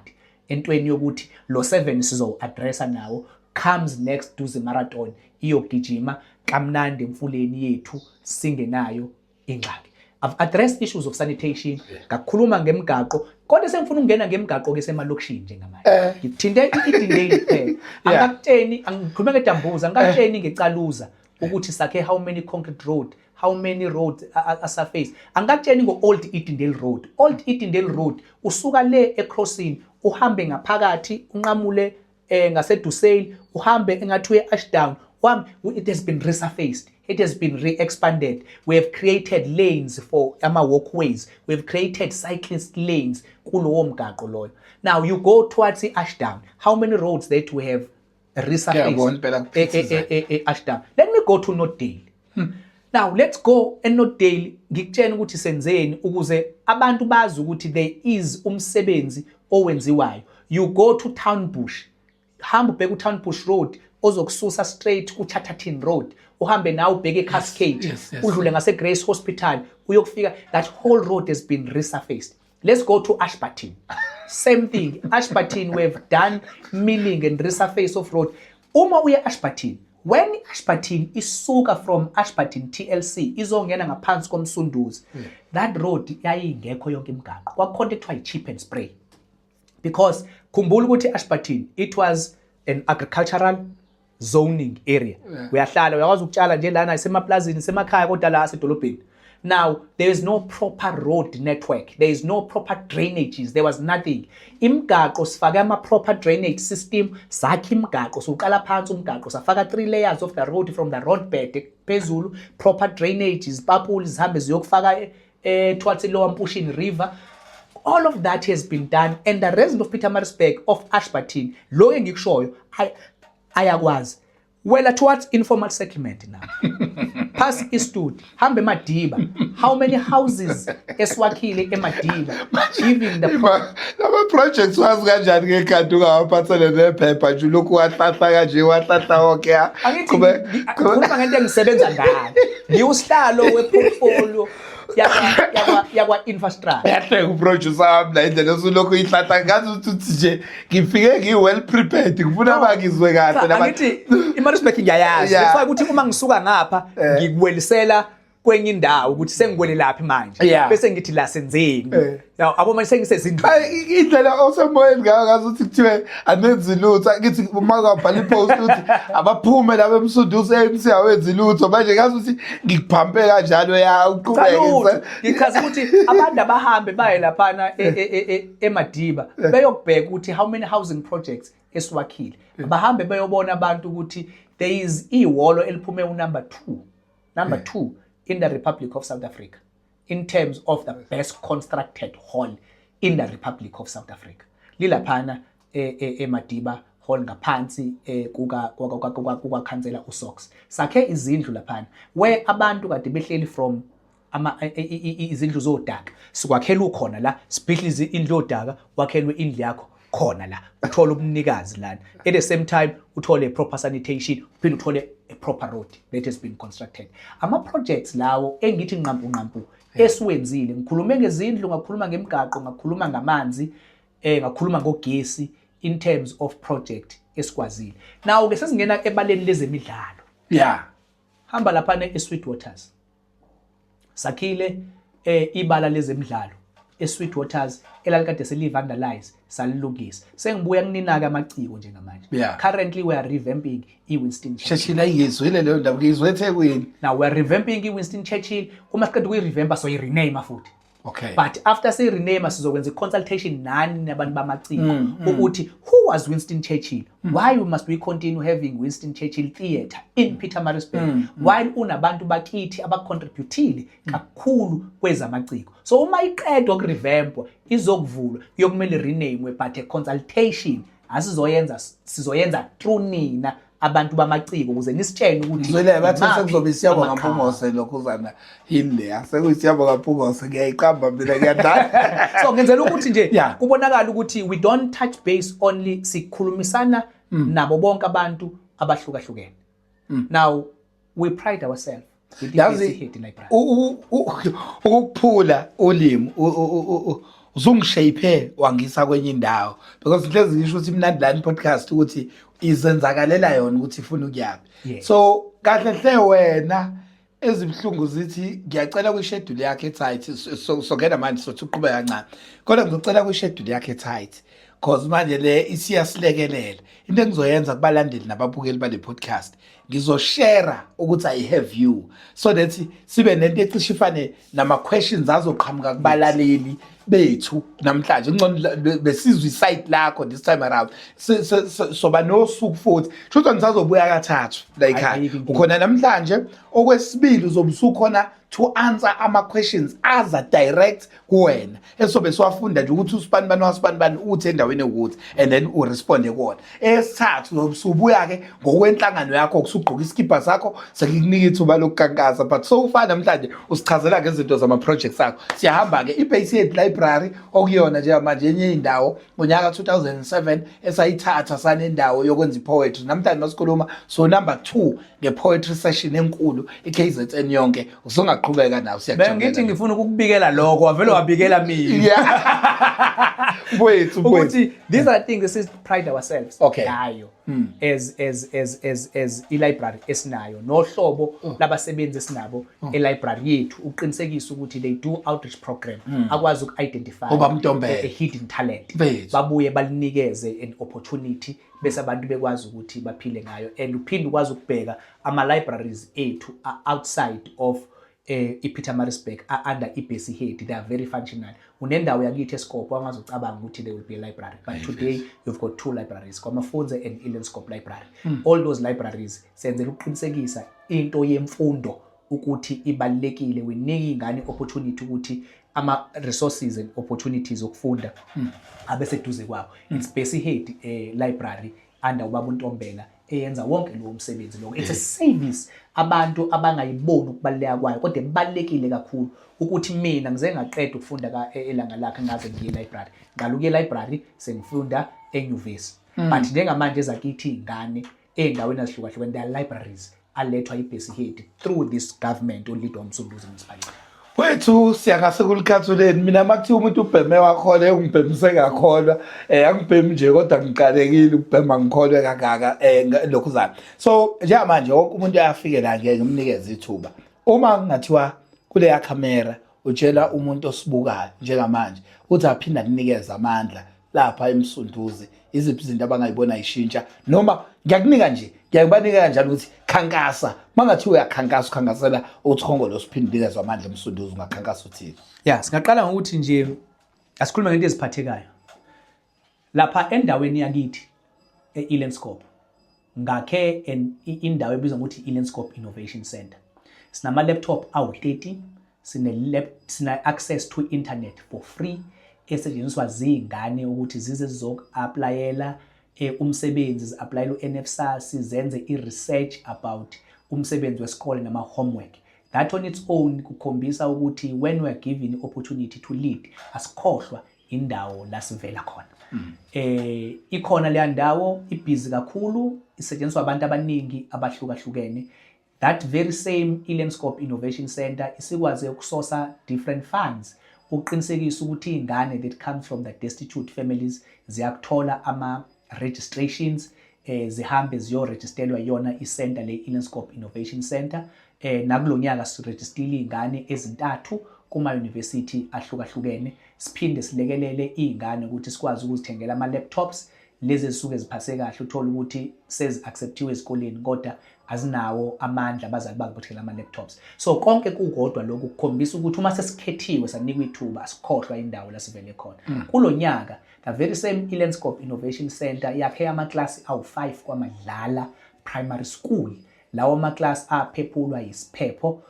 entweni yokuthi lo 7 sizowu-addressa nawo. Comes next Duzi Marathon iyogijima kamnandi emfuleni yethu singenayo ingxaki. I've addressed issues of sanitation, ngakhuluma ngemigaqo, kodwa sengifuna ukungena ngemigaqo ke semalokishini njengamanje. Ngithinte i-Edendale kuphela. Angikakutsheni, angikhulume ngeDambuza, angikakutsheni ngeCaluza ukuthi sakhe how many concrete road, how many roads asurface. Angikakutsheni ngo-Old Edendale Road. Old Edendale Road usuka le ecrossing, uhambe ngaphakathi, unqamule ngaseDusail, uhambe engathi uye Ashdown, uhambe. It has been resurfaced, it has been re-expanded. We have created lanes for ama-walkways, we have created cyclist lanes kulowo mgaqo loyo. Now you go towards i-Ashdown, how many roads that we have resurfaced? Ngiyabona impela kuphithizela. E-Ashdown. Let me go to Northdale. Now let's go eNorthdale, ngikutshena ukuthi senzeni ukuze abantu bazi ukuthi there is umsebenzi owenziwayo. You go to Town Bush, hamba ubheke uTown Bush Road ozokususa straight ku-Chatterton Road, uhambe nawe ubheke eCascade, udlule ngase Grace Hospital uyokufika. That whole road has been resurfaced. Let's go to Ashburton, same thing. Ashburton, we have done milling and resurface of road. Uma uye Ashburton, when Ashburton isuka from Ashburton TLC izongena ngaphansi koMsunduzi, that road yayingekho yonke imigaqo, kwakukhona ekuthiwa i-chip and spray, because khumbula ukuthi Ashburton, it was an agricultural zoning area. Uyahlala, uyakwazi ukutshala nje lana isemaplazini, semakhaya, kodwa la asedolobheni. Now there is no proper road network, there is no proper drainages, there was nothing. Imigaqo, sifake ama proper drainage system, sakha imigaqo, siqala phansi umgaqo, safaka three layers of the road from the road bed phezulu, proper drainages, papuli zihambe ziyokufaka towards Lower Mpushini River. All of that has been done and the resident of Pietermaritzburg, of Ashburton, lo engikushoyo ayakwazi. Wela towards informal settlement now, past Eastwood, hambe eMadiba. How many houses esiwakhile eMadiba, giving the Lama projects wazi kanjani ngekhadi ungawaphathele nephepha nje, lokhu wahlahla kanje, wahlahla wonke ya? Angithi ngikhuluma ngento engisebenza ngayo, ngiwusihlalo we-portfolio yakwa infrastructure. Yahleka uproducer wami la, indlela osulokhu uyihlahla ngazi ukuthi uthi nje ngifike ngi-well prepared, ngifuna bangizwe kahle. Angithi iMaritzburg ngiyayazi. That's why ukuthi uma ngisuka ngapha ngikuwelisela kwenye indawo ukuthi sengikwelelaphi manje, bese ngithi la senzeni. Yabo, manje sengisezindlini. Ayi, indlela osemoyeni ngayo, ngazi ukuthi kuthiwe anenzi lutho. Ngithi uma kwabhala ipost ukuthi abaphume laba eMsunduzi, ANC awenzi lutho, manje ngazi ukuthi ngikuphampe kanjalo ya. Cha, uqhubeke. Lutho. Ngichaza ukuthi abantu abahambe baye laphana eMadiba beyokubheka ukuthi how many housing projects esiwakhile. Abahambe beyobona abantu ukuthi there is ihholo eliphume unumber 2, number 2 in the Republic of South Africa in terms of the best constructed hall in the Republic of South Africa, lilaphana eMadiba Hall ngaphansi kuka khansela uSox. Sakhe izindlu laphana where abantu kade behleli from ama izindlu zodaka, sikwakhela ukhona la, sibhidlize indlu yodaka, wakhelwe indlu yakho khona la, uthole ubunikazi lana, at the same time uthole proper sanitation, uphinde uthole a proper road that has been constructed. Ama projects lawo engithi nqampu nqampu esiwenzile. Ngikhulume ngezindlu, ngakhuluma ngemigaqo, ngakhuluma ngamanzi, ngakhuluma ngogesi in terms of project esikwazile. Now ke sesingena ebaleni lezemidlalo. Hamba laphana eSweet Waters, sakhile ibala lezemidlalo eSweet Waters elalikade seli-vandalize, salilungisa. Sengibuya kuninaka amaciko njengamanje. Currently we are revamping i-Winston Churchill. Churchill, ayingizwile leyo ndaba, ngiyizwe eThekwini. Now we are revamping i-Winston Churchill. Uma siqeda ukuyi-revampa, soyi-rename futhi. But after si rename sizokwenza i-consultation nani nabantu bamaciko ukuthi who was Winston Churchill, why we must we continue having Winston Churchill Theatre in Pietermaritzburg while unabantu bakithi abacontributile kakhulu kwezamaciko. So uma iqedwa ukurevampwa, izokuvulwa, kuyokumele rename, but a consultation asizoyenza, sizoyenza through nina abantu bamaciko ukuze nisitshene ukuthi Ngizwile bathi imaphi sekuzobe Isiyabonga amaqhawe. Mpungose lokhuzana yini leya, sekuyiSiyabonga Mpungose, ngiyayiqamba mina, ngiyadala. So ngenzela ukuthi nje kubonakala ukuthi we don't touch base only, sikhulumisana nabo bonke abantu abahlukahlukene. Now we pride ourselves with the Yazi, Bessie Head Library. Ukukuphula ulimi, uzungishape wangisa kwenye indawo, because hlezi ngisho ukuthi imnandi lani podcast ukuthi izenzakalela yona ukuthi ifuna ukuyaphi. So kahle hle wena ezibhlungu zithi ngiyacela kwi-schedule yakhe tight. Songena manje, sothi uqhubeka kancane, kodwa ngizocela kwi-schedule yakhe tight, cause manje le isiyasilekelela. Into engizoyenza kubalandeli nababukeli bale podcast, ngizoshare ukuthi I have you so that sibe nento ecishe ifane nama questions azoqhamuka kubalaleli bethu namhlanje. Ngcono besizwe isite lakho this time around. Soba nosuku futhi, shuthi ngisazobuya kathathu la ekhaya. Ayikho inkinga. Ukhona namhlanje okwesibili, uzobe usukhona to answer ama questions aza direct kuwena, esobe siwafunda nje ukuthi usibani bani wasibani bani uthi endaweni ukuthi, and then uresponde kuwona. Esithathu uzobe usubuya ke ngokwenhlangano yakho, usugqoka iskipa sakho, sekukunika ithuba lokukankasa. But so far namhlanje usichazela ngezinto zama projects akho. Siyahamba ke, iBase Head Library okuyona njengamanje enye indawo ngonyaka 2007 esayithatha sanendawo yokwenza ipoetry. Namhlanje masikhuluma so number 2 ngepoetry session enkulu iKZN yonke. Usungaqhubeka nawo. Bengithi Siyakujabulela. Ngifuna ukukubikela lokho, wavele wabikela mina. Yeah, wethu. Ukuthi these are things esi pride ourselves ngayo as i-library esinayo nohlobo labasebenzi esinabo e-library yethu, uqinisekisa ukuthi they do outreach program, akwazi uku-identify Ubaba Ntombela. a hidden talent, Bethu. babuye balinikeze an opportunity, bese abantu bekwazi ukuthi baphile ngayo. And uphinde ukwazi ukubheka ama-libraries ethu outside of iPietermaritzburg under iBessie Head, they are very functional. Unendawo yakithi eScope, wangazucabanga ukuthi there will be a library, but today you've got two libraries, KwaMafunze and Elandskop Library. All those libraries senzela ukuqinisekisa into yemfundo ukuthi ibalulekile. We nike ingane opportunity ukuthi ama resources and opportunities okufunda abeseduze kwabo. It's Bessie Head Library under ubaba uNtombela eyenza wonke lowo msebenzi lokho. It's a service abantu abangayiboni ukubaluleka kwayo, kodwa ibalulekile kakhulu. Ukuthi mina ngize ngaqeda ukufunda ka elanga lakhe ngaze ngiye library, ngaqala ukuya library sengifunda enyuvesi, but njengamanje ezakithi ingane ey'ndaweni ezihlukahlukene, there are libraries alethwa iBessie Head through this government oleadwa uMsunduzi Municipality. Wethu, siyangase kulikhathuleni. Mina makuthiwa umuntu ubheme wakholwa, ungibhemise ngakholwa. Angibhemi nje, kodwa ngiqalekile ukubhema ngikholwe kangaka lokhu zami. So njengamanje wonke umuntu uyafike la, ngeke ngimnikeze ithuba. Uma kungathiwa kuleya camera utshela umuntu osibukayo njengamanje uthi aphinda akunikeze amandla lapha eMsunduzi, iziphi izinto abangayibona ishintsha? Noma ngiyakunika nje, ngiyakubanika kanjalo ukuthi khankasa. Mangathiwa uyakhankasa, ukhankasela ukuthi uKhongolose uphinde unikezwe amandla eMsunduzi, ungakhankasa uthini? Ya, singaqala ngokuthi nje asikhulume ngento eziphathekayo lapha endaweni yakithi e-Elandskop. Ngakhe indawo ebizwa ngokuthi i-Elandskop Innovation Center. Sinama-laptop awu-30, sine access to internet for free esetshenziswa zingane ukuthi zize zizoku-applyela umsebenzi, zi-applyela u-NSFAS, zenze i-research about umsebenzi wesikole nama-homework. That on its own kukhombisa ukuthi when we are given opportunity to lead, asikhohlwa indawo la sivela khona. Ikhona leya ndawo, ibhizi kakhulu, isetshenziswa abantu abaningi abahlukahlukene. That very same Elandskop Innovation Center isikwaze ukusourca different funds ukuqinisekisa ukuthi iy'ngane that come from the destitute families ziyakuthola ama-registrations, zihambe ziyoregisterwa yona i-center le Elandskop Innovation Center. Nakulonyaka sirejistile iy'ngane ezintathu kuma-university ahlukahlukene. Siphinde silekelele iy'ngane ukuthi sikwazi ukuzithengela ama-laptops. Lezi ezisuke ziphase kahle uthole ukuthi sezi-acceptiwe ezikoleni kodwa azinawo amandla abazali bazo bokuthengela ama-laptops. So konke kukodwa lokhu kukhombisa ukuthi uma sesikhethiwe sanikwa ithuba asikhohlwa indawo la sivele khona. Kulo nyaka the very same Elandskop Innovation Centre yakhe amaklasi awu-5 kwaMadlala Primary School. Lawo maklasi aphephulwa yisiphepho.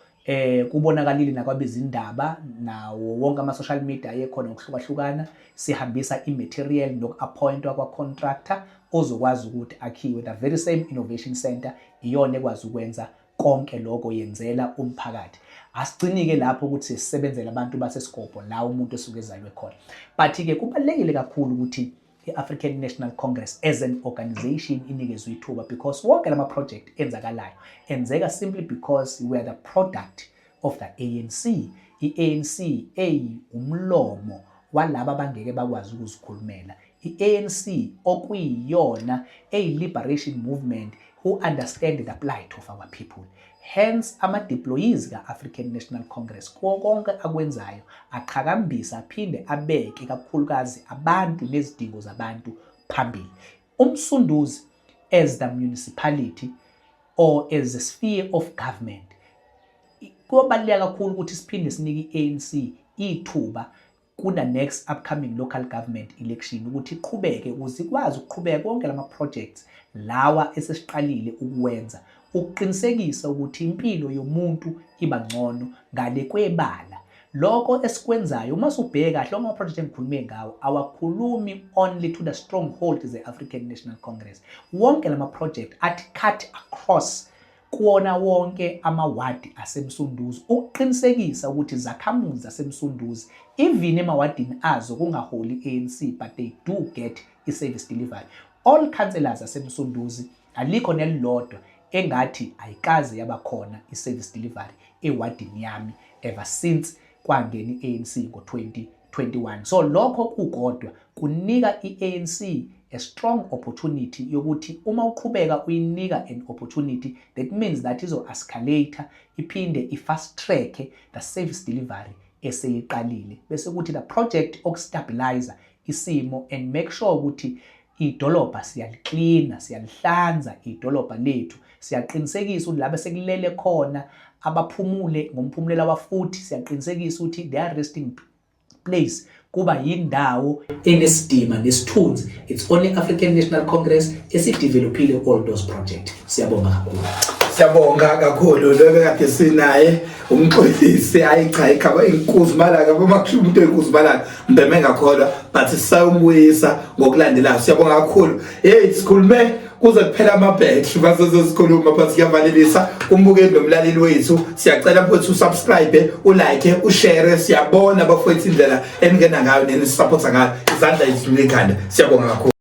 Kubonakalile nakwabezindaba nawo wonke ama social media ayekhona ngokuhlukahlukana sihambisa i-material noku-appointwa kwa-contractor ozokwazi ukuthi akhiwe. The very same innovation center iyona ekwazi ukwenza konke lokho yenzela umphakathi. Asigcini-ke lapho ukuthi sisebenzele abantu baseSigobho la umuntu esuke ezalwe khona, but-ke kubalulekile kakhulu ukuthi i-African National Congress as an organization inikezwe ithuba because wonke lama project enzakalayo enzeka simply because we are the product of the ANC. I-ANC eyi umlomo walaba abangeke bakwazi ukuzikhulumela. I-ANC okuyiyona eyi-liberation movement who understand the plight of our people. Hence ama-deployees ka-African National Congress kuwo konke akwenzayo aqhakambisa aphinde abeke kakhulukazi abantu nezidingo zabantu phambili. UMsunduzi as the municipality or as a sphere of government kuyobaluleka kakhulu ukuthi siphinde sinike i-ANC ithuba kuna next upcoming local government election ukuthi iqhubeke ukuze ikwazi ukuqhubeka konke lama projects lawa esesiqalile ukuwenza ukuqinisekisa ukuthi impilo yomuntu iba ngcono ngale kwebala. Lokho esikwenzayo uma subheka kahle ama project engikhulume ngawo awakhulumi only to the stronghold ze-African National Congress. Wonke lama project athi cut across kuwona wonke amawadi aseMsunduzi ukuqinisekisa ukuthi izakhamuzi zaseMsunduzi even emawadini azo kungaholi i-ANC, but they do get i-service delivery. All councillors aseMsunduzi alikho nelilodwa engathi ayikaze yabakhona i-service delivery ewadini yami ever since kwangena i-ANC ngo-2021. So lokho kukodwa kunika i-ANC a strong opportunity yokuthi uma uqhubeka uyinika an opportunity, that means that izo-escalate iphinde i-fast track the service delivery eseyiqalile, bese kuthi the project okustabilize isimo and make sure ukuthi idolobha siyaliklina, siyalihlanza idolobha lethu, siyaqinisekisa ukuthi laba sekulele khona abaphumule ngomphumulela wafuthi, siyaqinisekisa ukuthi they are resting place kuba yindawo enesidima nesithunzi. It's only African National Congress esidevelopile all those project. Siyabonga kakhulu. Siyabonga kakhulu. Lo bekade sinaye uMxolisi. Hayi cha, ikhaba inkuzimalaka uma kusho umuntu oyinkuzimalaka mbeme ngakholwa, but sisayomubuyisa ngokulandelayo. Siyabonga kakhulu. Hey, sikhulume kuze kuphela amabhetri bazozo sikhuluma, but siyavalelisa umbukeli nomlaleli wethu. Siyacela mfowethu usubscribe, ulike, ushare. Siyabona bafowethu indlela eningena ngayo nenisupporta ngayo. Izandla izidlula ikhanda. Siyabonga kakhulu.